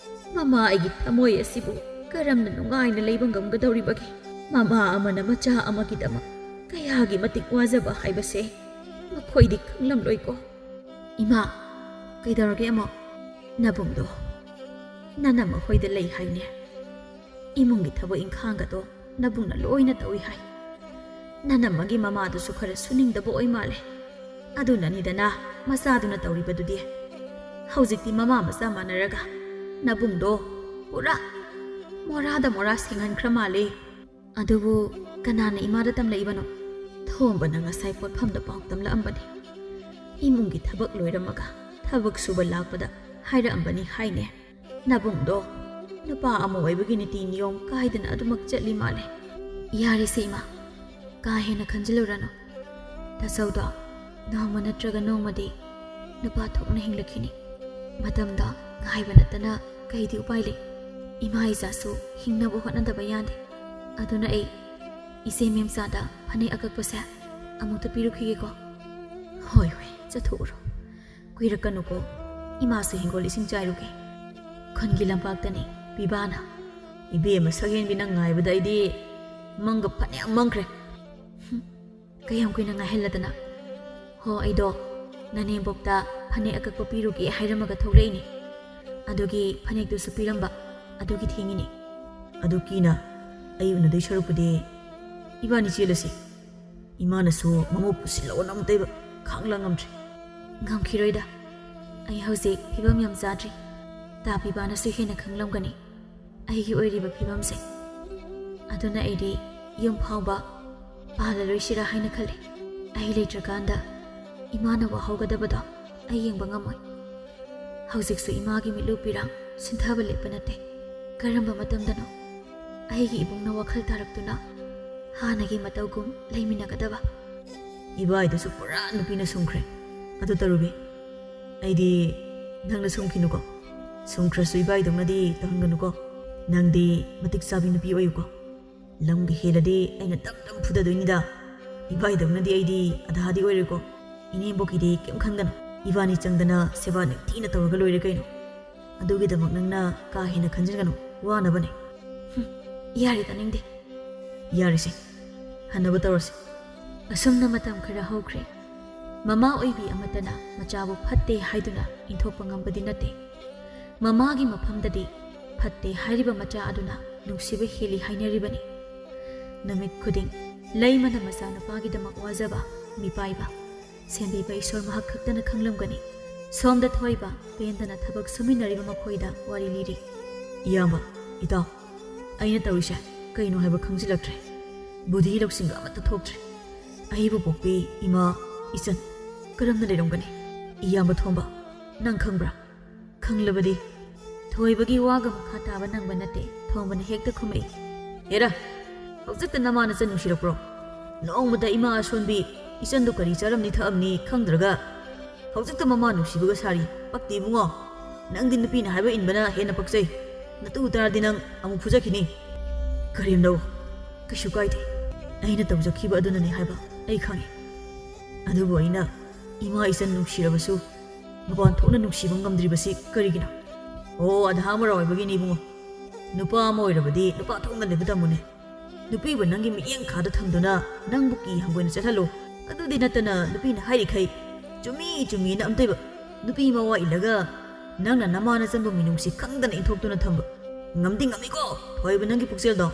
ꯃꯃꯥ ꯑꯩꯒꯤ ꯊꯃꯣꯏ ꯑꯁꯤꯕꯨ ꯀꯔꯝꯅ ꯅꯨꯡꯉꯥꯏꯅ ꯂꯩꯕ ꯉꯝꯒꯗꯧꯔꯤꯕꯒꯦ? ꯃꯃꯥ ꯑꯃꯅ ꯃꯆꯥ ꯑꯃꯒꯤꯗꯃꯛ ꯀꯌꯥꯒꯤ ꯃꯇꯤꯛ ꯋꯥꯖꯕ ꯍꯥꯏꯕꯁꯦ ꯃꯈꯣꯏꯗꯤ ꯈꯪꯂꯝꯂꯣꯏꯀꯣ꯫ ꯏꯃꯥ, ꯀꯩꯗꯧꯔꯒꯦ ꯑꯃꯨꯛ? ꯅꯕꯨꯡꯗꯣ ꯅꯅꯝꯃ ꯍꯣꯏꯗ ꯂꯩ ꯍꯥꯏꯅꯦ꯫ ꯏꯃꯨꯡꯒꯤ ꯊꯕꯛ ꯏꯪꯈꯥꯡꯒꯗꯣ ꯅꯕꯨꯡꯅ ꯂꯣꯏꯅ ꯇꯧꯏ ꯍꯥꯏ꯫ ꯅꯅꯝꯃꯒꯤ ꯃꯃꯥꯗꯨꯁꯨ ꯈꯔ ꯁꯨꯅꯤꯡꯗꯕ ꯑꯣꯏ ꯃꯥꯜꯂꯦ꯫ ꯑꯗꯨꯅꯅꯤꯗꯅ ꯃꯆꯥꯗꯨꯅ ꯇꯧꯔꯤꯕꯗꯨꯗꯤ꯫ ꯍꯧꯖꯤꯛꯇꯤ ꯃꯃꯥ ꯃꯆꯥ ꯃꯥꯟꯅꯔꯒ ꯅꯕꯨꯡꯗꯣ ꯄꯨꯔꯥ ꯃꯣꯔꯥꯗ ꯃꯣꯔꯥ ꯁꯦꯡꯍꯟꯈ꯭ꯔ ꯃꯥꯜꯂꯦ꯫ ꯑꯗꯨꯕꯨ ꯀꯅꯥꯅ ꯏꯃꯥꯗ ꯇꯝꯂꯛꯏꯕꯅꯣ? ꯊꯣꯝꯕꯅ ꯉꯁꯥꯏ ꯄꯣꯠꯐꯝꯗ ꯄꯥꯎ ꯇꯝꯂꯛꯑꯝꯕꯅꯤ꯫ ꯏꯃꯨꯡꯒꯤ ꯊꯕꯛ ꯂꯣꯏꯔꯝꯃꯒ ꯊꯕꯛ ꯁꯨꯕ ꯂꯥꯛꯄꯗ ꯍꯥꯏꯔꯛꯑꯝꯕꯅꯤ ꯍꯥꯏꯅꯦ꯫ ꯅꯕꯨꯡꯗꯣ ꯅꯨꯄꯥ ꯑꯃ ꯑꯣꯏꯕꯒꯤ ꯅꯤꯇꯤ ꯅꯤꯌꯣꯝ ꯀꯥꯏꯗꯅ ꯑꯗꯨꯃꯛ ꯆꯠꯂꯤ ꯃꯥꯜꯂꯦ꯫ ꯌꯥꯔꯦꯁꯦ ꯏꯃꯥ, ꯀꯥ ꯍꯦꯟꯅ ꯈꯟꯖꯤꯜꯂꯨꯔꯅꯨ꯫ ꯇꯥꯆꯧꯗꯣ ꯅꯣꯡꯃ ꯅꯠꯇ꯭ꯔꯒ ꯅꯣꯡꯃꯗꯤ ꯅꯨꯄꯥ ꯊꯣꯛꯅ ꯍꯤꯡꯂꯛꯈꯤꯅꯤ꯫ ꯃꯇꯝꯗꯣ ꯉꯥꯏꯕ ꯅꯠꯇꯅ ꯀꯩꯗꯤ ꯎꯄꯥꯏ ꯂꯩ? ꯏꯃꯥ ꯏꯆꯥꯁꯨ ꯍꯤꯡꯅꯕ ꯍꯣꯠꯅꯗꯕ ꯌꯥꯗꯦ꯫ ꯑꯗꯨꯅ ꯑꯩ ꯏꯆꯦ ꯃꯦꯝꯆꯥꯗ ꯐꯅꯦꯛ ꯑꯀꯛꯄꯁꯦ ꯑꯃꯨꯛꯇ ꯄꯤꯔꯨꯈꯤꯒꯦꯀꯣ꯫ ꯍꯣꯏ ꯍꯣꯏ, ꯆꯠꯊꯣꯛꯎꯔꯣ꯫ ꯀꯨꯏꯔꯛꯀꯅꯨꯀꯣ, ꯏꯃꯥꯁꯨ ꯍꯤꯡꯒꯣꯜ ꯏꯁꯤꯡ ꯆꯥꯏꯔꯨꯒꯦ꯫ ꯈꯨꯟꯒꯤ ꯂꯝꯄꯥꯛꯇꯅꯤ ꯄꯤꯕꯥꯅ꯫ ꯏꯕꯦꯝꯃ ꯁꯛꯍꯦꯟꯕꯤ, ꯅꯪ ꯉꯥꯏꯕꯗ ꯑꯩꯗꯤ ꯃꯪꯒ ꯐꯅꯌꯥꯝ ꯃꯪꯈ꯭ꯔꯦ꯫ ꯍꯨꯝ, ꯀꯌꯥꯝ ꯀꯨꯏꯅ ꯉꯥꯏꯍꯜꯂꯗꯅ? ꯍꯣ, ꯑꯩꯗꯣ ꯅꯅꯦꯝꯕꯣꯛꯇ ꯐꯅꯦꯛ ꯑꯀꯛꯄ ꯄꯤꯔꯨꯒꯦ ꯍꯥꯏꯔꯝꯃꯒ ꯊꯣꯛꯂꯛꯏꯅꯦ꯫ ꯑꯗꯨꯒꯤ ꯐꯅꯦꯛꯇꯨꯁꯨ ꯄꯤꯔꯝꯕ, ꯑꯗꯨꯒꯤ ꯊꯦꯡꯉꯤꯅꯦ꯫ ꯑꯗꯨ ꯀꯤꯅ ꯑꯩ ꯎꯅꯗꯣꯏ ꯁꯔꯨꯛꯄꯨꯗꯤ ꯏꯕꯥꯅꯤ ꯆꯦꯜꯂꯁꯤ꯫ ꯏꯃꯥꯅꯁꯨ ꯃꯃꯧ ꯄꯨꯁꯤꯜꯂꯛꯑꯣꯅ ꯑꯃꯨꯛꯇꯩꯕ ꯈꯥꯡꯂꯥꯡ ꯉꯝꯗ꯭ꯔꯦ꯫ ꯉꯝꯈꯤꯔꯣꯏꯗ꯫ ꯑꯩ ꯍꯧꯖꯤꯛ ꯐꯤꯕꯝ ꯌꯥꯝ ꯆꯥꯗ꯭ꯔꯤ꯫ ꯇꯥꯕꯤꯕꯥꯅꯁꯨ ꯍꯦꯟꯅ ꯈꯪꯂꯝꯒꯅꯤ ꯑꯩꯒꯤ ꯑꯣꯏꯔꯤꯕ ꯐꯤꯕꯝꯁꯦ꯫ ꯑꯗꯨꯅ ꯑꯩꯗꯤ ꯌꯨꯝ ꯐꯥꯎꯕ ꯄꯥꯜꯂꯔꯣꯏꯁꯤꯔꯥ ꯍꯥꯏꯅ ꯈꯜꯂꯦ꯫ ꯑꯩ ꯂꯩꯇ꯭ꯔꯀꯥꯟꯗ ꯏꯃꯥꯅ ꯋꯥꯍꯧꯒꯗꯕꯗꯣ ꯑꯩ ꯌꯦꯡꯕ ꯉꯝꯃꯣꯏ꯫ ꯍꯧꯖꯤꯛꯁꯨ ꯏꯃꯥꯒꯤ ꯃꯤꯠꯂꯨ ꯄꯤꯔꯥꯡ ꯁꯤꯟꯊꯕ ꯂꯦꯞꯄ ꯅꯠꯇꯦ꯫ ꯀꯔꯝꯕ ꯃꯇꯝꯗꯅꯣ ꯑꯩꯒꯤ ꯏꯕꯨꯡꯅ ꯋꯥꯈꯜ ꯇꯥꯔꯛꯇꯨꯅ ꯍꯥꯟꯅꯒꯤ ꯃꯇꯧꯒꯨꯝ ꯂꯩꯃꯤꯟꯅꯒꯗꯕ? ꯏꯕꯥꯏꯗꯨꯁꯨ ꯄꯨꯔꯥ ꯅꯨꯄꯤꯅ ꯁꯨꯝꯈ꯭ꯔꯦ꯫ ꯑꯗꯨ ꯇꯔꯨꯕꯤ, ꯑꯩꯗꯤ ꯅꯪꯅ ꯁꯨꯝꯈꯤꯅꯨꯀꯣ꯫ ꯁꯨꯝꯈ꯭ꯔꯁꯨ ꯏꯕꯥꯏꯗꯧꯅꯗꯤ ꯇꯧꯍꯟꯒꯅꯨꯀꯣ꯫ ꯅꯪꯗꯤ ꯃꯇꯤꯛ ꯆꯥꯕꯤ ꯅꯨꯄꯤ ꯑꯣꯏꯌꯨꯀꯣ꯫ ꯂꯝꯒ ꯍꯦꯜꯂꯗꯤ ꯑꯩꯅ ꯗꯝ ꯗꯝ ꯐꯨꯗꯗꯣꯏꯅꯤꯗ꯫ ꯏꯕꯥꯏꯗꯧꯅꯗꯤ ꯑꯩꯗꯤ ꯑꯙꯥꯗꯤ ꯑꯣꯏꯔꯣꯏꯀꯣ꯫ ꯏꯅꯦꯝꯕꯣꯛꯀꯤꯗꯤ ꯀꯩꯝ ꯈꯟꯒꯅꯨ꯫ ꯏꯕꯥꯅꯤ ꯆꯪꯗꯅ ꯁꯦꯕꯥ ꯅꯤꯡꯊꯤꯅ ꯇꯧꯔꯒ ꯂꯣꯏꯔꯦ ꯀꯩꯅꯣ꯫ ꯑꯗꯨꯒꯤꯗꯃꯛ ꯅꯪꯅ ꯀꯥ ꯍꯦꯟꯅ ꯈꯟꯖꯤꯟꯒꯅꯨ, ꯋꯥꯅꯕꯅꯦ꯫ ꯍꯨꯝ, ꯌꯥꯔꯦ, ꯇꯥꯅꯤꯡꯗꯦ꯫ ꯌꯥꯔꯦꯁꯦ, ꯍꯟꯅꯕ ꯇꯧꯔꯁꯦ꯫ ꯑꯁꯨꯝꯅ ꯃꯇꯝ ꯈꯔ ꯍꯧꯈ꯭ꯔꯦ꯫ ꯃꯃꯥ ꯑꯣꯏꯕꯤ ꯑꯃꯠꯇꯅ ꯃꯆꯥꯕꯨ ꯐꯠꯇꯦ ꯍꯥꯏꯗꯨꯅ ꯏꯟꯊꯣꯛꯄ ꯉꯝꯕꯗꯤ ꯅꯠꯇꯦ꯫ ꯃꯃꯥꯒꯤ ꯃꯐꯝꯗꯗꯤ ꯐꯠꯇꯦ ꯍꯥꯏꯔꯤꯕ ꯃꯆꯥ ꯑꯗꯨꯅ ꯅꯨꯡꯁꯤꯕ ꯍꯦꯜꯂꯤ ꯍꯥꯏꯅꯔꯤꯕꯅꯤ꯫ ꯅꯨꯃꯤꯠ ꯈꯨꯗꯤꯡ ꯂꯩꯃꯅ ꯃꯆꯥꯅꯨꯄꯥꯒꯤꯗꯃꯛ ꯋꯥꯖꯕ, ꯃꯤꯄꯥꯏꯕ, ꯁꯦꯝꯕꯤꯕ ꯏꯁꯣꯔ ꯃꯍꯥꯛ ꯈꯛꯇꯅ ꯈꯪꯂꯝꯒꯅꯤ꯫ ꯁꯣꯝꯗ ꯊꯣꯏꯕ ꯄꯦꯟꯗꯅ ꯊꯕꯛ ꯁꯨꯃꯤꯟꯅꯔꯤꯕ ꯃꯈꯣꯏꯗ ꯋꯥꯔꯤ ꯂꯤꯔꯤ꯫ ꯏꯌꯥꯝꯕ, ꯏꯇꯥꯎ, ꯑꯩꯅ ꯇꯧꯔꯤꯁꯦ ꯀꯩꯅꯣ ꯍꯥꯏꯕ ꯈꯪꯖꯤꯜꯂꯛꯇ꯭ꯔꯦ꯫ ꯕꯨꯙꯤ ꯂꯧꯁꯤꯡꯒ ꯑꯃꯠꯇ ꯊꯣꯛꯇ꯭ꯔꯦ꯫ ꯑꯩꯕꯨ ꯄꯣꯛꯄꯤ ꯏꯃꯥ, ꯏꯆꯟ ꯀꯔꯝꯅ ꯂꯩꯔꯝꯒꯅꯤ? ꯏꯌꯥꯝꯕ ꯊꯣꯝꯕ, ꯅꯪ ꯈꯪꯕ꯭ꯔꯥ? ꯈꯪꯂꯕꯗꯤ ꯊꯣꯏꯕꯒꯤ ꯋꯥꯒ ꯃꯈꯥ ꯇꯥꯕ ꯅꯪꯕ ꯅꯠꯇꯦ, ꯊꯣꯝꯕꯅ ꯍꯦꯛꯇ ꯈꯨꯝꯃꯛꯏ꯫ ꯍꯦꯔꯥ, ꯍꯧꯖꯤꯛꯇ ꯅꯃꯥ ꯅꯆꯟ ꯅꯨꯡꯁꯤꯔꯛꯄ꯭ꯔꯣ? ꯅꯣꯡꯃꯇ ꯏꯃꯥ ꯑꯁꯣꯟꯕꯤ ꯏꯆꯟꯗꯨ ꯀꯔꯤ ꯆꯥꯔꯝꯅꯤ ꯊꯛꯑꯝꯅꯤ ꯈꯪꯗ꯭ꯔꯒ ꯍꯧꯖꯤꯛꯇ ꯃꯃꯥ ꯅꯨꯡꯁꯤꯕꯒ ꯁꯥꯔꯤ꯫ ꯄꯛꯇꯦ ꯏꯕꯨꯡꯉꯣ, ꯅꯪꯗꯤ ꯅꯨꯄꯤꯅ ꯍꯥꯏꯕ ꯏꯟꯕꯅ ꯍꯦꯟꯅ ꯄꯛꯆꯩ꯫ ꯅꯇꯨ ꯇꯥꯔꯗꯤ ꯅꯪ ꯑꯃꯨꯛ ꯐꯨꯖꯈꯤꯅꯤ꯫ ꯀꯔꯦꯝꯅꯧ, ꯀꯩꯁꯨ ꯀꯥꯏꯗꯦ, ꯑꯩꯅ ꯇꯧꯖꯈꯤꯕ ꯑꯗꯨꯅꯅꯤ ꯍꯥꯏꯕ ꯑꯩ ꯈꯪꯉꯤ꯫ ꯑꯗꯨꯕꯨ ꯑꯩꯅ ꯏꯃꯥ ꯏꯆꯟ ꯅꯨꯡꯁꯤꯔꯕꯁꯨ ꯃꯄꯥꯟ ꯊꯣꯛꯅ ꯅꯨꯡꯁꯤꯕ ꯉꯝꯗ꯭ꯔꯤꯕꯁꯤ ꯀꯔꯤꯒꯤꯅꯣ? ꯑꯣ, ꯑꯙꯥ ꯃꯔꯥ ꯑꯣꯏꯕꯒꯤꯅꯤ ꯏꯕꯨꯡꯉꯣ꯫ ꯅꯨꯄꯥ ꯑꯃ ꯑꯣꯏꯔꯕꯗꯤ ꯅꯨꯄꯥ ꯊꯣꯛꯅ ꯂꯩꯕ ꯇꯝꯃꯨꯅꯦ꯫ ꯅꯨꯄꯤꯕꯨ ꯅꯪꯒꯤ ꯃꯤꯠꯌꯦꯡ ꯈꯥꯗ ꯊꯝꯗꯨꯅ ꯅꯪꯕꯨ ꯀꯤ ꯍꯪꯒꯣꯏꯅ ꯆꯠꯍꯜꯂꯨ꯫ ꯑꯗꯨꯗꯤ ꯅꯠꯇꯅ ꯅꯨꯄꯤꯅ ꯍꯥꯏꯔꯤꯈꯩ ꯆꯨꯝꯃꯤ ꯆꯨꯝꯃꯤꯅ ꯑꯝꯇꯣꯏꯕ ꯅꯨꯄꯤ ꯃꯋꯥ ꯏꯜꯂꯒ ꯅꯪꯅ ꯅꯃꯥ ꯅꯆꯟꯕꯨ ꯃꯤꯅꯨꯡꯁꯤ ꯈꯪꯗꯅ ꯏꯟꯊꯣꯛꯇꯨꯅ ꯊꯝꯕ꯫ ꯉꯝꯗꯤ ꯉꯝꯃꯤꯀꯣ ꯊꯣꯏꯕ ꯅꯪꯒꯤ ꯄꯨꯛꯆꯦꯜꯗꯣ꯫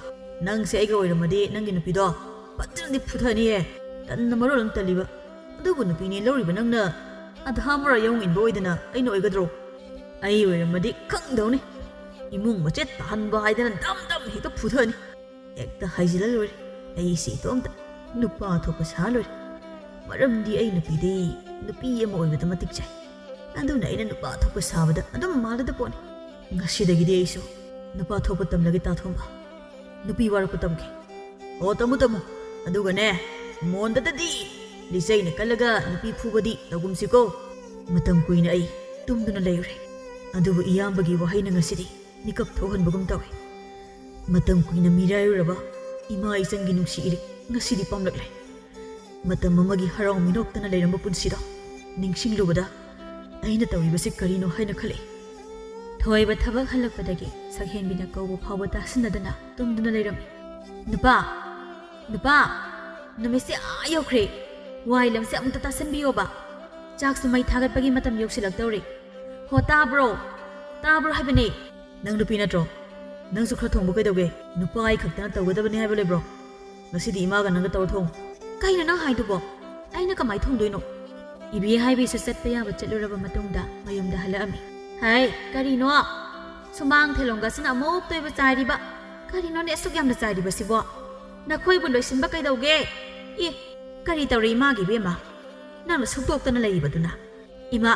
ꯅꯪꯁꯦ ꯑꯩꯒ ꯑꯣꯏꯔꯝꯃꯗꯤ ꯅꯪꯒꯤ ꯅꯨꯄꯤꯗꯣ ꯐꯖꯅꯗꯤ ꯐꯨꯊꯅꯤꯍꯦ꯫ ꯇꯟꯅ ꯃꯔꯣꯜ ꯑꯃ ꯇꯜꯂꯤꯕ꯫ ꯑꯗꯨꯕꯨ ꯅꯨꯄꯤꯅꯦ ꯂꯧꯔꯤꯕ ꯅꯪꯅ ꯑꯙꯥ ꯃꯣꯔꯥ ꯌꯥꯎꯅ ꯏꯟꯕ ꯑꯣꯏꯗꯅ ꯑꯩꯅ ꯑꯣꯏꯒꯗ꯭ꯔꯣ? ꯑꯩ ꯑꯣꯏꯔꯝꯃꯗꯤ ꯈꯪꯗꯧꯅꯤ꯫ ꯏꯃꯨꯡ ꯃꯆꯦꯠ ꯇꯥꯍꯟꯕ ꯍꯥꯏꯗꯅ ꯗꯝ ꯗꯝ ꯍꯦꯛꯇ ꯐꯨꯊꯅꯤ꯫ ꯍꯦꯛꯇ ꯍꯥꯏꯖꯤꯜꯂ ꯂꯣꯏꯔꯦ꯫ ꯑꯩꯁꯦ ꯏꯇꯣꯝꯇ ꯅꯨꯄꯥ ꯊꯣꯛꯄ ꯁꯥ ꯂꯣꯏꯔꯦ꯫ ꯃꯔꯝꯗꯤ ꯑꯩ ꯅꯨꯄꯤꯗꯤ ꯅꯨꯄꯤ ꯑꯃ ꯑꯣꯏꯕꯗ ꯃꯇꯤꯛ ꯆꯥꯏ꯫ ꯑꯗꯨꯅ ꯑꯩꯅ ꯅꯨꯄꯥ ꯊꯣꯛꯄ ꯁꯥꯕꯗ ꯑꯗꯨꯝ ꯃꯥꯜꯂꯗ ꯄꯣꯠꯅꯤ꯫ ꯉꯁꯤꯗꯒꯤꯗꯤ ꯑꯩꯁꯨ ꯅꯨꯄꯥ ꯊꯣꯛꯄ ꯇꯝꯂꯒꯦ ꯇꯥꯊꯣꯝꯕ꯫ ꯅꯨꯄꯤ ꯋꯥꯔꯛꯄ ꯇꯝꯒꯦ꯫ ꯑꯣ, ꯇꯝꯃꯨ, ꯇꯝꯃꯨ꯫ ꯑꯗꯨꯒꯅꯦ, ꯃꯣꯟꯗꯗꯗꯤ ꯂꯤꯆꯩꯅ ꯀꯜꯂꯒ ꯅꯨꯄꯤ ꯐꯨꯕꯗꯤ ꯇꯧꯒꯨꯝꯁꯤꯀꯣ꯫ ꯃꯇꯝ ꯀꯨꯏꯅ ꯑꯩ ꯇꯨꯝꯗꯨꯅ ꯂꯩꯔꯨꯔꯦ꯫ ꯑꯗꯨꯕꯨ ꯏꯌꯥꯝꯕꯒꯤ ꯋꯥꯍꯩꯅ ꯉꯁꯤꯗꯤ ꯃꯤꯀꯞ ꯊꯣꯛꯍꯟꯕꯒꯨꯝ ꯇꯧꯏ꯫ ꯃꯇꯝ ꯀꯨꯏꯅ ꯃꯤꯔꯥꯏꯔꯨꯔꯕ ꯏꯃꯥ ꯏꯆꯟꯒꯤ ꯅꯨꯡꯁꯤ ꯏꯔꯤꯛ ꯉꯁꯤꯗꯤ ꯄꯥꯝꯂꯛꯂꯦ꯫ ꯃꯇꯝ ꯑꯃꯒꯤ ꯍꯔꯥꯎ ꯃꯤꯅꯣꯛꯇꯅ ꯂꯩꯔꯝꯕ ꯄꯨꯟꯁꯤꯗꯣ ꯅꯤꯡꯁꯤꯡꯂꯨꯕꯗ ꯑꯩꯅ ꯇꯧꯔꯤꯕꯁꯤ ꯀꯔꯤꯅꯣ ꯍꯥꯏꯅ ꯈꯜꯂꯛꯏ꯫ ꯊꯣꯏꯕ ꯊꯕꯛ ꯍꯜꯂꯛꯄꯗꯒꯤ ꯁꯛꯍꯦꯟꯕꯤꯅ ꯀꯧꯕ ꯐꯥꯎꯕ ꯇꯥꯁꯤꯟꯅꯗꯅ ꯇꯨꯝꯗꯨꯅ ꯂꯩꯔꯝꯃꯤ꯫ "ꯅꯨꯄꯥ, ꯅꯨꯄꯥ, ꯅꯨꯃꯤꯠꯁꯦ ꯑꯥ ꯌꯧꯈ꯭ꯔꯦ꯫ ꯋꯥꯏ ꯂꯝꯁꯦ ꯑꯃꯨꯛꯇ ꯇꯥꯁꯟꯕꯤꯌꯣꯕ꯫ ꯆꯥꯛꯁꯨ ꯃꯩ ꯊꯥꯒꯠꯄꯒꯤ ꯃꯇꯝ ꯌꯧꯁꯤꯜꯂꯛꯇꯧꯔꯦ꯫ ꯍꯣ, ꯇꯥꯕ꯭ꯔꯣ? ꯇꯥꯕ꯭ꯔꯣ ꯍꯥꯏꯕꯅꯦ?" "ꯅꯪ ꯅꯨꯄꯤ ꯅꯠꯇ꯭ꯔꯣ? ꯅꯪꯁꯨ ꯈꯔ ꯊꯣꯡꯕ ꯀꯩꯗꯧꯒꯦ? ꯅꯨꯄꯥ ꯑꯩ ꯈꯛꯇꯅ ꯇꯧꯒꯗꯕꯅꯤ ꯍꯥꯏꯕ ꯂꯩꯕ꯭ꯔꯣ? ꯉꯁꯤꯗꯤ ꯏꯃꯥꯒ ꯅꯪꯒ ꯇꯧꯔ ꯊꯣꯡꯉꯨ꯫" "ꯀꯩꯅꯣ ꯅꯪ ꯍꯥꯏꯗꯨꯕꯣ? ꯑꯩꯅ ꯀꯃꯥꯏ ꯊꯣꯡꯗꯣꯏꯅꯣ?" ꯏꯕꯦ ꯍꯥꯏꯕꯤꯁꯨ ꯆꯠꯄ ꯌꯥꯕ ꯆꯠꯂꯨꯔꯕ ꯃꯇꯨꯡꯗ ꯃꯌꯨꯝꯗ ꯍꯜꯂꯛꯑꯝꯃꯤ꯫ "ꯍꯩ, ꯀꯔꯤꯅꯣ? ꯁꯨꯃꯥꯡ ꯊꯦꯂꯣꯡꯒꯁꯤꯅ ꯑꯃꯨꯛ ꯇꯣꯏꯕ ꯆꯥꯏꯔꯤꯕ꯫ ꯀꯔꯤꯅꯣꯅꯦ ꯑꯁꯨꯛ ꯌꯥꯝꯅ ꯆꯥꯏꯔꯤꯕꯁꯤꯕꯣ? ꯅꯈꯣꯏꯕꯨ ꯂꯣꯏꯁꯤꯟꯕ ꯀꯩꯗꯧꯒꯦ? ꯑꯦ, ꯀꯔꯤ ꯇꯧꯔꯦ ꯏꯃꯥꯒꯤ ꯏꯕꯦꯝꯃ? ꯅꯪꯅ ꯁꯨꯛꯇꯣꯛꯇꯅ ꯂꯩꯔꯤꯕꯗꯨꯅ?" "ꯏꯃꯥ,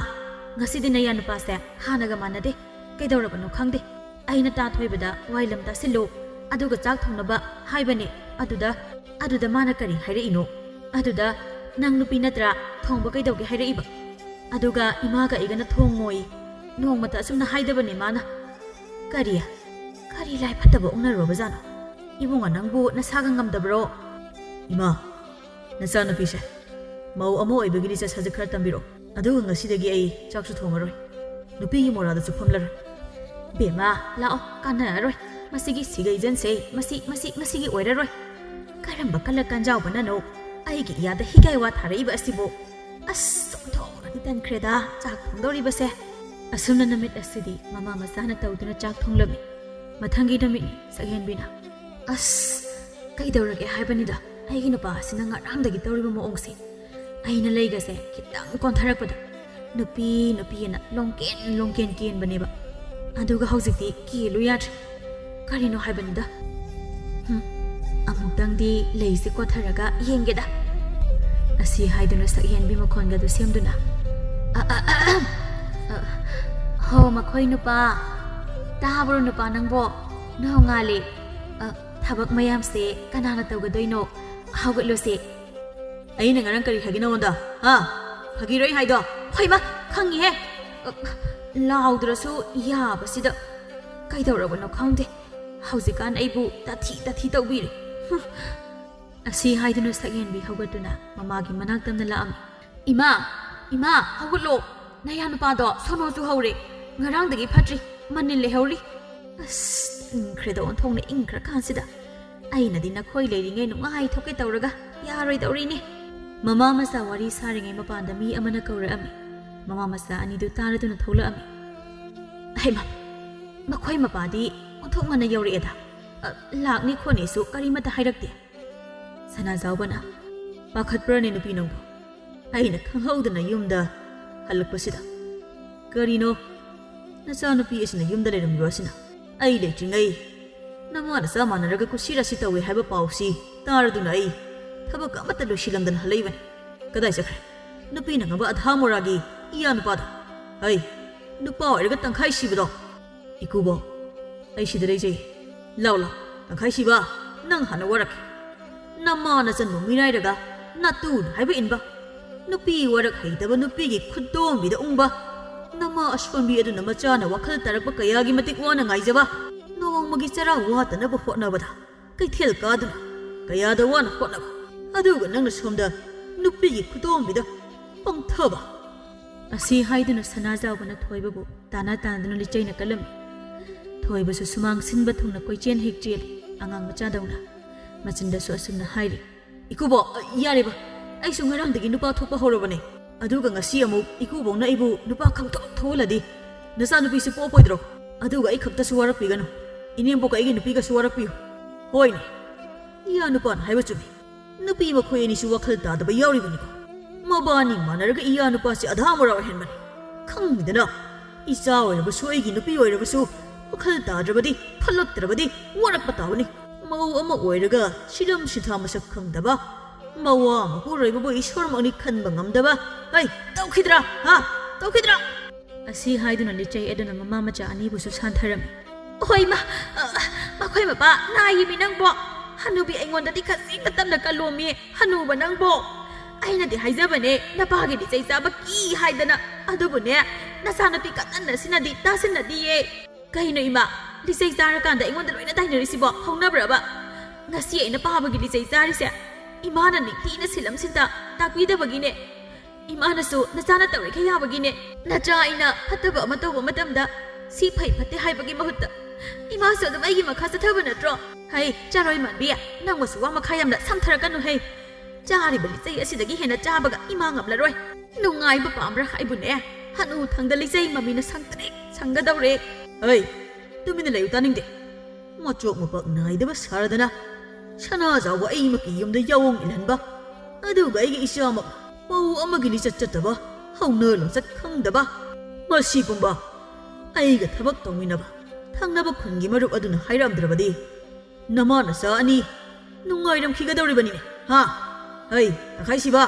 ꯉꯁꯤꯗꯤ ꯅꯌꯥ ꯅꯨꯄꯥꯁꯦ ꯍꯥꯟꯅꯒ ꯃꯥꯟꯅꯗꯦ꯫ ꯀꯩꯗꯧꯔꯕꯅꯣ ꯈꯪꯗꯦ꯫ ꯑꯩꯅ ꯇꯥ ꯊꯣꯏꯕꯗ ꯋꯥꯏ ꯂꯝ ꯇꯥꯁꯤꯜꯂꯨ, ꯑꯗꯨꯒ ꯆꯥꯛ ꯊꯣꯡꯅꯕ ꯍꯥꯏꯕꯅꯦ꯫ ꯑꯗꯨꯗ, ꯑꯗꯨꯗ ꯃꯥꯅ ꯀꯔꯤ ꯍꯥꯏꯔꯛꯏꯅꯣ? ꯑꯗꯨꯗ ꯅꯪ ꯅꯨꯄꯤ ꯅꯠꯇ꯭ꯔꯥ, ꯊꯣꯡꯕ ꯀꯩꯗꯧꯒꯦ ꯍꯥꯏꯔꯛꯏꯕ? ꯑꯗꯨꯒ ꯏꯃꯥꯒ ꯑꯩꯒꯅ ꯊꯣꯡꯉꯣꯏ꯫ ꯅꯣꯡꯃꯇ ꯑꯁꯨꯝꯅ ꯍꯥꯏꯗꯕꯅꯦ ꯃꯥꯅ꯫" "ꯀꯔꯤ? ꯀꯔꯤ ꯂꯥꯏ ꯐꯠꯇꯕ ꯑꯣꯛꯅꯔꯨꯔꯕꯖꯥꯠꯅꯣ? ꯏꯕꯨꯡꯉꯣ, ꯅꯪꯕꯨ ꯅꯁꯥꯒ ꯉꯝꯗꯕ꯭ꯔꯣ?" "ꯏꯃꯥ, ꯅꯆꯥꯅꯨꯄꯤꯁꯦ ꯃꯧ ꯑꯃ ꯑꯣꯏꯕꯒꯤ ꯂꯤꯆꯠ ꯁꯥꯖꯠ ꯈꯔ ꯇꯝꯕꯤꯔꯛꯑꯣ꯫ ꯑꯗꯨꯒ ꯉꯁꯤꯗꯒꯤ ꯑꯩ ꯆꯥꯛꯁꯨ ꯊꯣꯡꯉꯔꯣꯏ, ꯅꯨꯄꯤꯒꯤ ꯃꯣꯔꯥꯗꯁꯨ ꯐꯝꯂꯔꯣꯏ꯫" "ꯕꯦꯝꯃ, ꯂꯥꯛꯑꯣ, ꯀꯥꯟꯅꯔꯔꯣꯏ꯫ ꯃꯁꯤꯒꯤ ꯁꯤꯒꯩꯖꯟꯁꯦ, ꯃꯁꯤ, ꯃꯁꯤ, ꯃꯁꯤꯒꯤ ꯑꯣꯏꯔꯔꯣꯏ꯫ ꯀꯔꯝꯕ ꯀꯜꯂ ꯀꯟꯖꯥꯎꯕꯅꯅꯣ ꯑꯩꯒꯤ ꯏꯌꯥꯗ ꯍꯤꯒꯥꯏ ꯋꯥ ꯊꯥꯔꯛꯏꯕ ꯑꯁꯤꯕꯨ? ꯑꯁ, ꯑꯣꯟꯊꯣꯛꯅꯗꯤ ꯇꯟꯈ꯭ꯔꯦꯗ ꯆꯥꯛ ꯊꯣꯡꯗꯧꯔꯤꯕꯁꯦ꯫" ꯑꯁꯨꯝꯅ ꯅꯨꯃꯤꯠ ꯑꯁꯤꯗꯤ ꯃꯃꯥ ꯃꯆꯥꯅ ꯇꯧꯗꯨꯅ ꯆꯥꯛ ꯊꯣꯡꯂꯝꯃꯤ꯫ ꯃꯊꯪꯒꯤ ꯅꯨꯃꯤꯠꯅꯤ ꯁꯛꯍꯦꯟꯕꯤꯅ, "ꯑꯁ, ꯀꯩꯗꯧꯔꯒꯦ ꯍꯥꯏꯕꯅꯤꯗ? ꯑꯩꯒꯤ ꯅꯨꯄꯥ ꯑꯁꯤꯅ ꯉꯔꯥꯡꯗꯒꯤ ꯇꯧꯔꯤꯕ ꯃꯑꯣꯡꯁꯦ꯫ ꯑꯩꯅ ꯂꯩꯒꯁꯦ ꯈꯤꯇꯪ ꯀꯣꯟꯊꯔꯛꯄꯗ ꯅꯨꯄꯤ ꯅꯨꯄꯤꯑꯅ ꯂꯣꯡꯀꯦꯟ ꯂꯣꯡꯀꯦꯟ ꯀꯦꯟꯕꯅꯦꯕ꯫ ꯑꯗꯨꯒ ꯍꯧꯖꯤꯛꯇꯤ ꯀꯦꯜꯂꯨ ꯌꯥꯗ꯭ꯔꯦ꯫ ꯀꯔꯤꯅꯣ ꯍꯥꯏꯕꯅꯤꯗ꯫ ꯍꯨꯝ, ꯑꯃꯨꯛꯇꯪꯗꯤ ꯂꯩꯁꯦ ꯀꯣꯊꯔꯒ ꯌꯦꯡꯒꯦꯗ꯫ ꯑꯁꯤ ꯍꯥꯏꯗꯨꯅ ꯁꯛꯍꯦꯟꯕꯤ ꯃꯈꯣꯟꯒꯗꯨ ꯁꯦꯝꯗꯨꯅ, "ꯑ, ꯑ, ꯑ, ꯑ, ꯑ, ꯍꯣ, ꯃꯈꯣꯏ ꯅꯨꯄꯥ꯫ ꯇꯥꯕ꯭ꯔꯣ ꯅꯨꯄꯥ ꯅꯪꯕꯣ? ꯅꯣꯡꯉꯥꯜꯂꯦ꯫ ꯑ, ꯊꯕꯛ ꯃꯌꯥꯝꯁꯦ ꯀꯅꯥꯅ ꯇꯧꯒꯗꯣꯏꯅꯣ? ꯍꯧꯒꯠꯂꯨꯁꯦ꯫" ꯑꯩꯅ ꯉꯔꯥꯡ ꯀꯔꯤ ꯍꯥꯏꯒꯦ ꯅꯉꯣꯟꯗ? ꯍꯥ? ꯐꯥꯒꯤꯔꯣꯏ ꯍꯥꯏꯗꯣ? ꯍꯣꯏꯃ, ꯈꯪꯉꯤꯍꯦ꯫ ꯑ, ꯂꯥꯎꯗ꯭ꯔꯁꯨ ꯌꯥꯕꯁꯤꯗ꯫ ꯀꯩꯗꯧꯔꯕꯅꯣ ꯈꯪꯗꯦ꯫ ꯍꯧꯖꯤꯛꯀꯥꯟ ꯑꯩꯕꯨ ꯇꯥꯊꯤ ꯇꯥꯊꯤ ꯇꯧꯕꯤꯔꯦ꯫ ꯍꯨꯝ꯫ ꯑꯁꯤ ꯍꯥꯏꯗꯨꯅ ꯁꯛꯍꯦꯟꯕꯤ ꯍꯧꯒꯠꯇꯨꯅ ꯃꯃꯥꯒꯤ ꯃꯅꯥꯛꯇꯝꯅ ꯂꯥꯛꯑꯝꯃꯤ꯫ "ꯏꯃꯥ! ꯏꯃꯥ! ꯍꯧꯒꯠꯂꯣ! ꯅꯌꯥ ꯅꯨꯄꯥꯗꯣ ꯁꯣꯅꯣ ꯆꯨꯍꯧꯔꯦ꯫ ꯉꯔꯥꯡꯗꯒꯤ ꯐꯠꯇ꯭ꯔꯤ꯫ ꯃꯅꯤꯜ ꯂꯩꯍꯧꯔꯤ꯫" ꯑꯁ, ꯏꯪꯈ꯭ꯔꯦꯗ, ꯑꯣꯟꯊꯣꯛꯅ ꯏꯪꯈ꯭ꯔ ꯀꯥꯟꯁꯤꯗ꯫ ꯑꯩꯅꯗꯤ ꯅꯈꯣꯏ ꯂꯩꯔꯤꯉꯩ ꯅꯨꯡꯉꯥꯏ ꯊꯣꯛꯀꯦ ꯇꯧꯔꯒ ꯌꯥꯔꯣꯏꯗꯧꯔꯤꯅꯦ꯫ ꯃꯃꯥ ꯃꯆꯥ ꯋꯥꯔꯤ ꯁꯥꯔꯤꯉꯩ ꯃꯄꯥꯟꯗ ꯃꯤ ꯑꯃꯅ ꯀꯧꯔꯛꯑꯝꯃꯤ꯫ ꯃꯃꯥ ꯃꯆꯥ ꯑꯅꯤꯗꯨ ꯇꯥꯔꯗꯨꯅ ꯊꯣꯛꯂꯛꯑꯝꯃꯤ꯫ ꯍꯩꯃ, ꯃꯈꯣꯏ ꯃꯄꯥꯗꯤ ꯑꯣꯟꯊꯣꯛꯅꯅ ꯌꯧꯔꯛꯑꯦꯗ꯫ ꯑ, ꯂꯥꯛꯅꯤ ꯈꯣꯠꯅꯤꯁꯨ ꯀꯔꯤꯃꯠꯇ ꯍꯥꯏꯔꯛꯇꯦ꯫ ꯁꯅꯥꯖꯥꯎꯕꯅ, "ꯄꯥꯈꯠꯄ꯭ꯔꯅꯦ ꯅꯨꯄꯤ ꯅꯪꯕꯨ? ꯑꯩꯅ ꯈꯪꯍꯧꯗꯅ ꯌꯨꯝꯗ ꯍꯜꯂꯛꯄꯁꯤꯗ꯫ ꯀꯔꯤꯅꯣ, ꯅꯆꯥꯅꯨꯄꯤ ꯑꯁꯤꯅ ꯌꯨꯝꯗ ꯂꯩꯔꯝꯃꯤꯕ ꯑꯁꯤꯅ? ꯑꯩ ꯂꯩꯇ꯭ꯔꯤꯉꯩ ꯅꯃꯥ ꯅꯆꯥ ꯃꯥꯟꯅꯔꯒ ꯀꯨꯁꯤ ꯔꯥꯁꯤ ꯇꯧꯏ ꯍꯥꯏꯕ ꯄꯥꯎꯁꯤ ꯇꯥꯔꯗꯨꯅ ꯑꯩ ꯊꯕꯛ ꯑꯃꯠꯇ ꯂꯣꯏꯁꯤꯜꯂꯝꯗꯅ ꯍꯜꯂꯛꯏꯕꯅꯤ꯫ ꯀꯗꯥꯏ ꯆꯠꯈ꯭ꯔꯦ ꯅꯨꯄꯤꯅ ꯉꯝꯕ ꯑꯙꯥ ꯃꯣꯔꯥꯒꯤ ꯏꯌꯥ ꯅꯨꯄꯥꯗꯣ? ꯑꯩ ꯅꯨꯄꯥ ꯑꯣꯏꯔꯒ ꯇꯪꯈꯥꯏ ꯁꯤꯕꯗꯣ? ꯏꯀꯨꯕꯣ, ꯑꯩ ꯁꯤꯗ ꯂꯩꯖꯩ꯫ ꯂꯥꯎ, ꯂꯥꯎ, ꯇꯪꯈꯥꯏ ꯁꯤꯕ, ꯅꯪ ꯍꯥꯟꯅ ꯋꯥꯔꯛꯀꯦ꯫ ꯅꯃꯥ ꯅꯆꯟꯕꯨ ꯃꯤꯔꯥꯏꯔꯒ ꯅꯇꯨꯅ ꯍꯥꯏꯕ ꯏꯟꯕ, ꯅꯨꯄꯤ ꯋꯥꯔꯛ ꯍꯩꯇꯕ ꯅꯨꯄꯤꯒꯤ ꯈꯨꯗꯣꯝꯕꯤꯗ ꯎꯪꯕ, ꯅꯃꯥ ꯑꯁꯣꯟꯕꯤ ꯑꯗꯨꯅ ꯃꯆꯥꯅ ꯋꯥꯈꯜ ꯇꯥꯔꯛꯄ ꯀꯌꯥꯒꯤ ꯃꯇꯤꯛ ꯋꯥꯅ ꯉꯥꯏꯖꯕ, ꯅꯣꯡꯃꯒꯤ ꯆꯔꯥ ꯋꯥꯠꯇꯅꯕ ꯍꯣꯠꯅꯕꯗ ꯀꯩꯊꯦꯜ ꯀꯥꯗꯨꯅ ꯀꯌꯥꯗ ꯋꯥꯅ ꯍꯣꯠꯅꯕ, ꯑꯗꯨꯒ ꯅꯪꯅ ꯁꯣꯝꯗ ꯅꯨꯄꯤꯒꯤ ꯈꯨꯗꯣꯝꯕꯤꯗ ꯄꯪꯊꯕ꯫" ꯑꯁꯤ ꯍꯥꯏꯗꯨꯅ ꯁꯅꯥꯖꯥꯎꯕꯅ ꯊꯣꯏꯕꯕꯨ ꯇꯥꯅ ꯇꯥꯅꯗꯨꯅ ꯂꯤꯆꯩꯅ ꯀꯜꯂꯝꯃꯤ꯫ ꯊꯣꯏꯕꯁꯨ ꯁꯨꯃꯥꯡ ꯁꯤꯟꯕ ꯊꯨꯡꯅ ꯀꯣꯏꯆꯦꯟ ꯍꯦꯛ ꯆꯦꯜꯂꯤ, ꯑꯉꯥꯡ ꯃꯆꯥꯗꯧꯅ꯫ ꯃꯆꯤꯟꯗꯁꯨ ꯑꯁꯨꯝꯅ ꯍꯥꯏꯔꯤ, "ꯏꯀꯨꯕꯣ, ꯑ, ꯌꯥꯔꯦꯕ, ꯑꯩꯁꯨ ꯉꯔꯥꯡꯗꯒꯤ ꯅꯨꯄꯥ ꯊꯣꯛꯄ ꯍꯧꯔꯕꯅꯦ꯫ ꯑꯗꯨꯒ ꯉꯁꯤ ꯑꯃꯨꯛ ꯏꯀꯨꯕꯣꯛꯅ ꯑꯩꯕꯨ ꯅꯨꯄꯥ ꯈꯪꯊꯣꯛ ꯊꯣꯛꯍꯜꯂꯗꯤ ꯅꯆꯥꯅꯨꯄꯤꯁꯤ ꯄꯣꯛꯑꯣꯏꯗ꯭ꯔꯣ? ꯑꯗꯨꯒ ꯑꯩ ꯈꯛꯇꯁꯨ ꯋꯥꯔꯛꯄꯤꯒꯅꯨ, ꯏꯅꯦꯝꯕꯣꯛꯀ ꯑꯩꯒꯤ ꯅꯨꯄꯤꯒꯁꯨ ꯋꯥꯔꯛꯄꯤꯌꯨ꯫" ꯍꯣꯏꯅꯦ, ꯏꯌꯥ ꯅꯨꯄꯥꯅ ꯍꯥꯏꯕ ꯆꯨꯝꯃꯤ꯫ ꯅꯨꯄꯤ ꯃꯈꯣꯏ ꯑꯅꯤꯁꯨ ꯋꯥꯈꯜ ꯇꯥꯗꯕ ꯌꯥꯎꯔꯤꯕꯅꯤꯀꯣ꯫ ꯃꯕꯥꯅꯤ ꯃꯥꯟꯅꯔꯒ ꯏꯌꯥ ꯅꯨꯄꯥꯁꯤ ꯑꯙꯥ ꯃꯣꯔꯥ ꯑꯣꯏꯍꯟꯕꯅꯤ꯫ ꯈꯪꯗꯅ ꯏꯆꯥ ꯑꯣꯏꯔꯕꯁꯨ, ꯑꯩꯒꯤ ꯅꯨꯄꯤ ꯑꯣꯏꯔꯕꯁꯨ, ꯋꯥꯈꯜ ꯇꯥꯗ꯭ꯔꯕꯗꯤ, ꯐꯠꯂꯛꯇ꯭ꯔꯕꯗꯤ ꯋꯥꯔꯛꯄ ꯇꯥꯕꯅꯤ꯫ ꯃꯧ ꯑꯃ ꯑꯣꯏꯔꯒ ꯁꯤꯂꯝ ꯁꯤꯊꯥ ꯃꯁꯛ ꯈꯪꯗꯕ, ꯃꯋꯥ ꯃꯄꯨꯔꯣꯏꯕꯕꯨ ꯏꯁꯣꯔꯃꯛꯅꯤ ꯈꯟꯕ ꯉꯝꯗꯕ꯫ ꯍꯩ, ꯇꯧꯈꯤꯗ꯭ꯔꯥ? ꯍꯥ? ꯇꯧꯈꯤꯗ꯭ꯔꯥ? ꯑꯁꯤ ꯍꯥꯏꯗꯨꯅ ꯂꯤꯆꯩ ꯑꯗꯨꯅ ꯃꯃꯥ ꯃꯆꯥ ꯑꯅꯤꯕꯨꯁꯨ ꯁꯥꯟꯊꯔꯝꯃꯤ꯫ ꯍꯣꯏ, ꯏꯃꯥ, ꯑ, ꯃꯈꯣꯏ ꯃꯄꯥ ꯅꯥꯏꯌꯦꯃꯤ ꯅꯪꯕꯣ꯫ ꯍꯅꯨꯕꯤ ꯑꯩꯉꯣꯟꯗꯗꯤ ꯈꯖꯤꯛ ꯅꯠꯇꯝꯅ ꯀꯜꯂꯣꯝꯃꯤ, ꯍꯅꯨꯕ ꯅꯪꯕꯣ꯫ ꯑꯩꯅꯗꯤ ꯍꯥꯏꯖꯕꯅꯦ, ꯅꯄꯥꯒꯤ ꯂꯤꯆꯩ ꯆꯥꯕ ꯀꯤ ꯍꯥꯏꯗꯅ꯫ ꯑꯗꯨꯕꯨꯅꯦ, ꯅꯆꯥꯅꯨꯄꯤ ꯀꯇꯟ ꯑꯁꯤꯅꯗꯤ ꯇꯥꯁꯤꯟꯅꯗꯤꯌꯦ꯫ ꯀꯩꯅꯣ ꯏꯃꯥ, ꯂꯤꯆꯩ ꯆꯥꯔꯀꯥꯟꯗ ꯑꯩꯉꯣꯟꯗ ꯂꯣꯏꯅ ꯇꯥꯏꯅꯔꯤꯁꯤꯕꯣ? ꯍꯧꯅꯕ꯭ꯔꯕ? ꯉꯁꯤ ꯑꯩꯅ ꯄꯥꯕꯒꯤ ꯂꯤꯆꯩ ꯆꯥꯔꯤꯁꯦ ꯏꯃꯥꯅ ꯅꯤꯡꯊꯤꯅ ꯁꯤꯜꯂꯝ ꯁꯤꯟꯇ ꯇꯥꯛꯄꯤꯗꯕꯒꯤꯅꯦ꯫ ꯏꯃꯥꯅꯁꯨ ꯅꯆꯥꯅ ꯇꯧꯔꯤꯈꯩ ꯌꯥꯕꯒꯤꯅꯦ꯫ ꯅꯆꯥ ꯑꯩꯅ ꯐꯠꯇꯕ ꯑꯃ ꯇꯧꯕ ꯃꯇꯝꯗ ꯁꯤ ꯐꯩ ꯐꯠꯇꯦ ꯍꯥꯏꯕꯒꯤ ꯃꯍꯨꯠꯇ ꯏꯃꯥꯁꯨ ꯑꯗꯨꯝ ꯑꯩꯒꯤ ꯃꯈꯥ ꯆꯠꯊꯕ ꯅꯠꯇ꯭ꯔꯣ? ꯍꯩ, ꯆꯥꯔꯣꯏ ꯃꯥꯟꯕꯤ, ꯅꯪꯕꯨꯁꯨ ꯋꯥ ꯃꯈꯥ ꯌꯥꯝꯅ ꯁꯝꯊꯔꯛꯀꯅꯨ ꯍꯩ꯫ ꯆꯥꯔꯤꯕ ꯂꯤꯆꯩ ꯑꯁꯤꯗꯒꯤ ꯍꯦꯟꯅ ꯆꯥꯕꯒ ꯏꯃꯥ ꯉꯝꯂꯔꯣꯏ꯫ ꯅꯨꯡꯉꯥꯏꯕ ꯄꯥꯝꯕ꯭ꯔꯥ ꯍꯥꯏꯕꯨꯅꯦ? ꯍꯅꯨ ꯊꯪꯗ ꯂꯤꯆꯩ ꯃꯃꯤꯅ ꯁꯪꯇ꯭ꯔꯤꯛ ꯁꯪꯒꯗꯧꯔꯦ꯫ ꯑꯩ, ꯇꯨꯃꯤꯟꯅ ꯂꯩꯌꯨ, ꯇꯥꯅꯤꯡꯗꯦ꯫ ꯃꯆꯣꯛ ꯃꯄꯛ ꯅꯥꯏꯗꯕ ꯁꯥꯔꯗꯅ ꯁꯅꯥꯖꯥꯎꯕ ꯑꯩꯃꯛꯀꯤ ꯌꯨꯝꯗ ꯌꯥꯑꯣꯡ ꯏꯜꯍꯟꯕ, ꯑꯗꯨꯒ ꯑꯩꯒꯤ ꯏꯆꯥꯃꯛ ꯃꯧ ꯑꯃꯒꯤ ꯂꯤꯆꯠ ꯆꯠꯇꯕ, ꯍꯧꯅ ꯂꯣꯟꯆꯠ ꯈꯪꯗꯕ꯫ ꯃꯁꯤ ꯄꯨꯝꯕ ꯑꯩꯒ ꯊꯕꯛ ꯇꯧꯃꯤꯟꯅꯕ ꯊꯪꯅꯕ ꯈꯨꯟꯒꯤ ꯃꯔꯨꯞ ꯑꯗꯨꯅ ꯍꯥꯏꯔꯝꯗ꯭ꯔꯕꯗꯤ ꯅꯃꯥ ꯅꯆꯥ ꯑꯅꯤ ꯅꯨꯡꯉꯥꯏꯔꯝꯈꯤꯒꯗꯧꯔꯤꯕꯅꯤꯅꯦ, ꯍꯥ? ꯍꯩ, ꯇꯪꯈꯥꯏꯁꯤꯕ,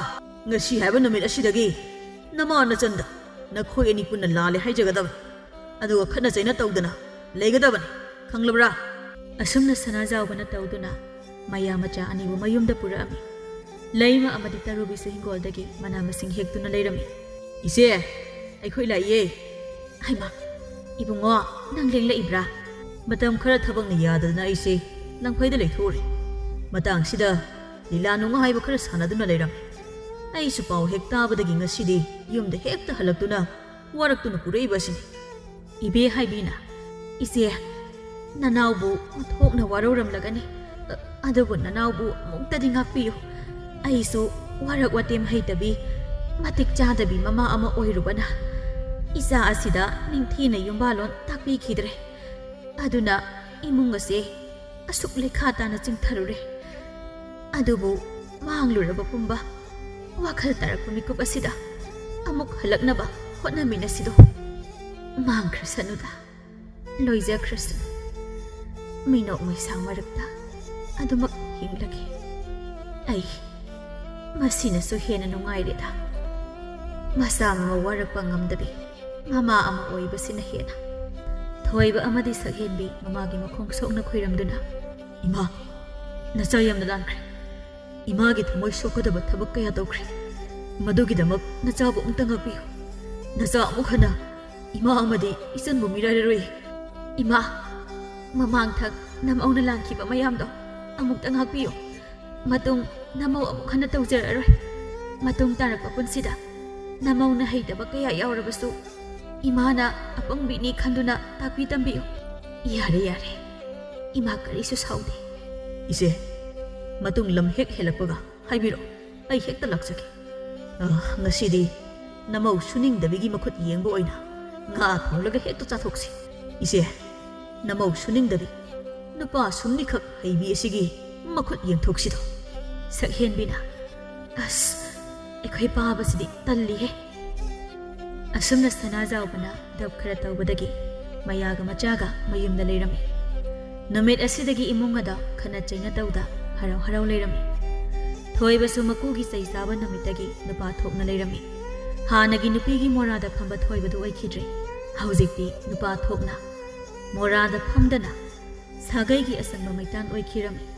ꯉꯁꯤ ꯍꯥꯏꯕ ꯅꯨꯃꯤꯠ ꯑꯁꯤꯗꯒꯤ ꯅꯃꯥ ꯅꯆꯟꯗ ꯅꯈꯣꯏ ꯑꯅꯤ ꯄꯨꯟꯅ ꯂꯥꯜꯂꯦ ꯍꯥꯏꯖꯒꯗꯕꯅꯤ, ꯑꯗꯨꯒ ꯈꯠꯅ ꯆꯩꯅ ꯇꯧꯗꯅ ꯂꯩꯒꯗꯕꯅꯤ, ꯈꯪꯂꯕ꯭ꯔꯥ? ꯑꯁꯨꯝꯅ ꯁꯅꯥꯖꯥꯎꯕꯅ ꯇꯧꯗꯨꯅ ꯃꯌꯥ ꯃꯆꯥ ꯑꯅꯤꯕꯨ ꯃꯌꯨꯝꯗ ꯄꯨꯔꯛꯑꯝꯃꯤ꯫ ꯂꯩꯃ ꯑꯃꯗꯤ ꯇꯔꯨꯕꯤꯁꯨ ꯍꯤꯡꯒꯣꯜꯗꯒꯤ ꯃꯅꯥ ꯃꯁꯤꯡ ꯍꯦꯛꯇꯨꯅ ꯂꯩꯔꯝꯃꯤ꯫ ꯏꯆꯦ, ꯑꯩꯈꯣꯏ ꯂꯥꯛꯏꯌꯦ꯫ ꯍꯩꯃꯥ, ꯏꯕꯨꯡꯉꯣ, ꯅꯪ ꯂꯦꯡꯂꯛꯏꯕ꯭ꯔꯥ? ꯃꯇꯝ ꯈꯔ ꯊꯕꯛꯅ ꯌꯥꯗꯗꯅ ꯑꯩꯁꯦ ꯂꯪꯐꯩꯗ ꯂꯩꯊꯣꯛꯎꯔꯦ꯫ ꯃꯇꯥꯡꯁꯤꯗ ꯂꯤꯂꯥ ꯅꯨꯡꯉꯥꯏꯕ ꯈꯔ ꯁꯥꯟꯅꯗꯨꯅ ꯂꯩꯔꯝꯃꯤ꯫ ꯑꯩꯁꯨ ꯄꯥꯎ ꯍꯦꯛ ꯇꯥꯕꯗꯒꯤ ꯉꯁꯤꯗꯤ ꯌꯨꯝꯗ ꯍꯦꯛꯇ ꯍꯜꯂꯛꯇꯨꯅ ꯋꯥꯔꯛꯇꯨꯅ ꯄꯨꯔꯛꯏꯕ ꯑꯁꯤꯅꯤ꯫ ꯏꯕꯦ ꯍꯥꯏꯕꯤꯅ, "ꯏꯆꯦ, ꯅꯅꯥꯎꯕꯨ ꯑꯣꯟꯊꯣꯛꯅ ꯋꯥꯔꯧꯔꯝꯂꯒꯅꯤ꯫ ꯑ-, ꯑꯗꯨꯕꯨ ꯅꯅꯥꯎꯕꯨ ꯑꯃꯨꯛꯇꯗꯤ ꯉꯥꯛꯄꯤꯌꯨ꯫ ꯑꯩꯁꯨ ꯋꯥꯔꯛ ꯋꯥꯇꯦꯝ ꯍꯩꯇꯕꯤ, ꯃꯇꯤꯛ ꯆꯥꯗꯕꯤ ꯃꯃꯥ ꯑꯃ ꯑꯣꯏꯔꯨꯕꯅ ꯏꯆꯥ ꯑꯁꯤꯗ ꯅꯤꯡꯊꯤꯅ ꯌꯨꯝꯕꯥꯜꯂꯣꯟ ꯇꯥꯛꯄꯤꯈꯤꯗ꯭ꯔꯦ꯫ ꯑꯗꯨꯅ ꯏꯃꯨꯡ ꯑꯁꯦ ꯑꯁꯨꯛ ꯂꯩꯈꯥ ꯇꯥꯅ ꯆꯤꯡꯊꯔꯨꯔꯦ꯫ ꯑꯗꯨꯕꯨ ꯃꯥꯡꯂꯨꯔꯕ ꯄꯨꯝꯕ ꯋꯥꯈꯜ ꯇꯥꯔꯛꯄ ꯃꯤꯀꯨꯞ ꯑꯁꯤꯗ ꯑꯃꯨꯛ ꯍꯜꯂꯛꯅꯕ ꯍꯣꯠꯅꯃꯤꯟꯅꯁꯤꯗꯣ꯫ ꯃꯥꯡꯈ꯭ꯔꯁꯅꯨꯗ, ꯂꯣꯏꯖꯈ꯭ꯔꯁꯅꯨ꯫ ꯃꯤꯅꯣꯛ ꯃꯩꯁꯥ ꯃꯔꯛꯇ ꯑꯗꯨꯃꯛ ꯍꯤꯡꯂꯒꯦ꯫ ꯑꯩ ꯃꯁꯤꯅꯁꯨ ꯍꯦꯟꯅ ꯅꯨꯡꯉꯥꯏꯔꯦꯗ꯫ ꯃꯆꯥ ꯃꯃꯧ ꯋꯥꯔꯛꯄ ꯉꯝꯗꯕꯤ ꯃꯃꯥ ꯑꯃ ꯑꯣꯏꯕꯁꯤꯅ ꯍꯦꯟꯅ꯫ ꯊꯣꯏꯕ ꯑꯃꯗꯤ ꯁꯛꯍꯦꯟꯕꯤ ꯃꯃꯥꯒꯤ ꯃꯈꯣꯡ ꯁꯣꯛꯅ ꯈꯣꯏꯔꯝꯗꯨꯅ, "ꯏꯃꯥ, ꯅꯆꯥ ꯌꯥꯝꯅ ꯂꯥꯟꯈ꯭ꯔꯦ꯫ ꯏꯃꯥꯒꯤ ꯊꯃꯣꯏ ꯁꯣꯛꯀꯗꯕ ꯊꯕꯛ ꯀꯌꯥ ꯇꯧꯈ꯭ꯔꯦ꯫ ꯃꯗꯨꯒꯤꯗꯃꯛ ꯅꯆꯥꯕꯨ ꯑꯃꯨꯛꯇ ꯉꯥꯛꯄꯤꯌꯨ꯫ ꯅꯆꯥ ꯑꯃꯨꯛ ꯍꯟꯅ ꯏꯃꯥ ꯑꯃꯗꯤ ꯏꯆꯟꯕꯨ ꯃꯤꯔꯥꯏꯔꯔꯣꯏ꯫ ꯏꯃꯥ, ꯃꯃꯥꯡꯊꯛ ꯅꯃꯧꯅ ꯂꯥꯟꯈꯤꯕ ꯃꯌꯥꯝꯗꯣ ꯑꯃꯨꯛꯇ ꯉꯥꯛꯄꯤꯌꯨ꯫ ꯃꯇꯨꯡ ꯅꯃꯧ ꯑꯃꯨꯛ ꯍꯟꯅ ꯇꯧꯖꯔꯔꯣꯏ꯫ ꯃꯇꯨꯡ ꯇꯥꯔꯛꯄ ꯄꯨꯟꯁꯤꯗ ꯅꯃꯧꯅ ꯍꯩꯇꯕ ꯀꯌꯥ ꯌꯥꯎꯔꯕꯁꯨ ꯏꯃꯥꯅ ꯑꯄꯪꯕꯤꯅꯤ ꯈꯟꯗꯨꯅ ꯇꯥꯛꯄꯤ ꯇꯝꯕꯤꯌꯨ꯫" "ꯌꯥꯔꯦ, ꯌꯥꯔꯦ꯫ ꯏꯃꯥ ꯀꯔꯤꯁꯨ ꯁꯥꯎꯗꯦ꯫" "ꯏꯆꯦ, ꯃꯇꯨꯡ ꯂꯝ ꯍꯦꯛ ꯍꯦꯜꯂꯛꯄꯒ ꯍꯥꯏꯕꯤꯔꯛꯑꯣ, ꯑꯩ ꯍꯦꯛꯇ ꯂꯥꯛꯆꯒꯦ꯫ ꯑ, ꯉꯁꯤꯗꯤ ꯅꯃꯧ ꯁꯨꯅꯤꯡꯗꯕꯤꯒꯤ ꯃꯈꯨꯠ ꯌꯦꯡꯕ ꯑꯣꯏꯅ ꯉꯥ ꯊꯣꯡꯂꯒ ꯍꯦꯛꯇ ꯆꯥꯊꯣꯛꯁꯤ꯫ ꯏꯆꯦ, ꯅꯃꯧ ꯁꯨꯅꯤꯡꯗꯕꯤ, ꯅꯨꯄꯥ ꯁꯨꯝꯅꯤꯈꯛ ꯍꯩꯕꯤ ꯑꯁꯤꯒꯤ ꯃꯈꯨꯠ ꯌꯦꯡꯊꯣꯛꯁꯤꯗꯣ꯫" ꯁꯛꯍꯦꯟꯕꯤꯅ, "ꯑꯁ, ꯑꯩꯈꯣꯏ ꯄꯥꯕꯁꯤꯗꯤ ꯇꯜꯂꯤꯍꯦ꯫" ꯑꯁꯨꯝꯅ ꯁꯅꯥꯖꯥꯎꯕꯅ ꯗꯞ ꯈꯔ ꯇꯧꯕꯗꯒꯤ ꯃꯌꯥꯒ ꯃꯆꯥꯒ ꯃꯌꯨꯝꯗ ꯂꯩꯔꯝꯃꯤ꯫ ꯅꯨꯃꯤꯠ ꯑꯁꯤꯗꯒꯤ ꯏꯃꯨꯡ ꯑꯗꯣ ꯈꯠꯅ ꯆꯩꯅ ꯇꯧꯗ ꯍꯔꯥꯎ ꯍꯔꯥꯎ ꯂꯩꯔꯝꯃꯤ꯫ ꯊꯣꯏꯕꯁꯨ ꯃꯀꯨꯒꯤ ꯆꯩ ꯆꯥꯕ ꯅꯨꯃꯤꯠꯇꯒꯤ ꯅꯨꯄꯥ ꯊꯣꯛꯅ ꯂꯩꯔꯝꯃꯤ꯫ ꯍꯥꯟꯅꯒꯤ ꯅꯨꯄꯤꯒꯤ ꯃꯣꯔꯥꯗ ꯐꯝꯕ ꯊꯣꯏꯕꯗꯨ ꯑꯣꯏꯈꯤꯗ꯭ꯔꯦ꯫ ꯍꯧꯖꯤꯛꯇꯤ ꯅꯨꯄꯥ ꯊꯣꯛꯅ ꯃꯣꯔꯥꯗ ꯐꯝꯗꯅ ꯁꯥꯒꯩꯒꯤ ꯑꯆꯪꯕ ꯃꯩꯇꯥꯟ ꯑꯣꯏꯈꯤꯔꯝꯃꯤ꯫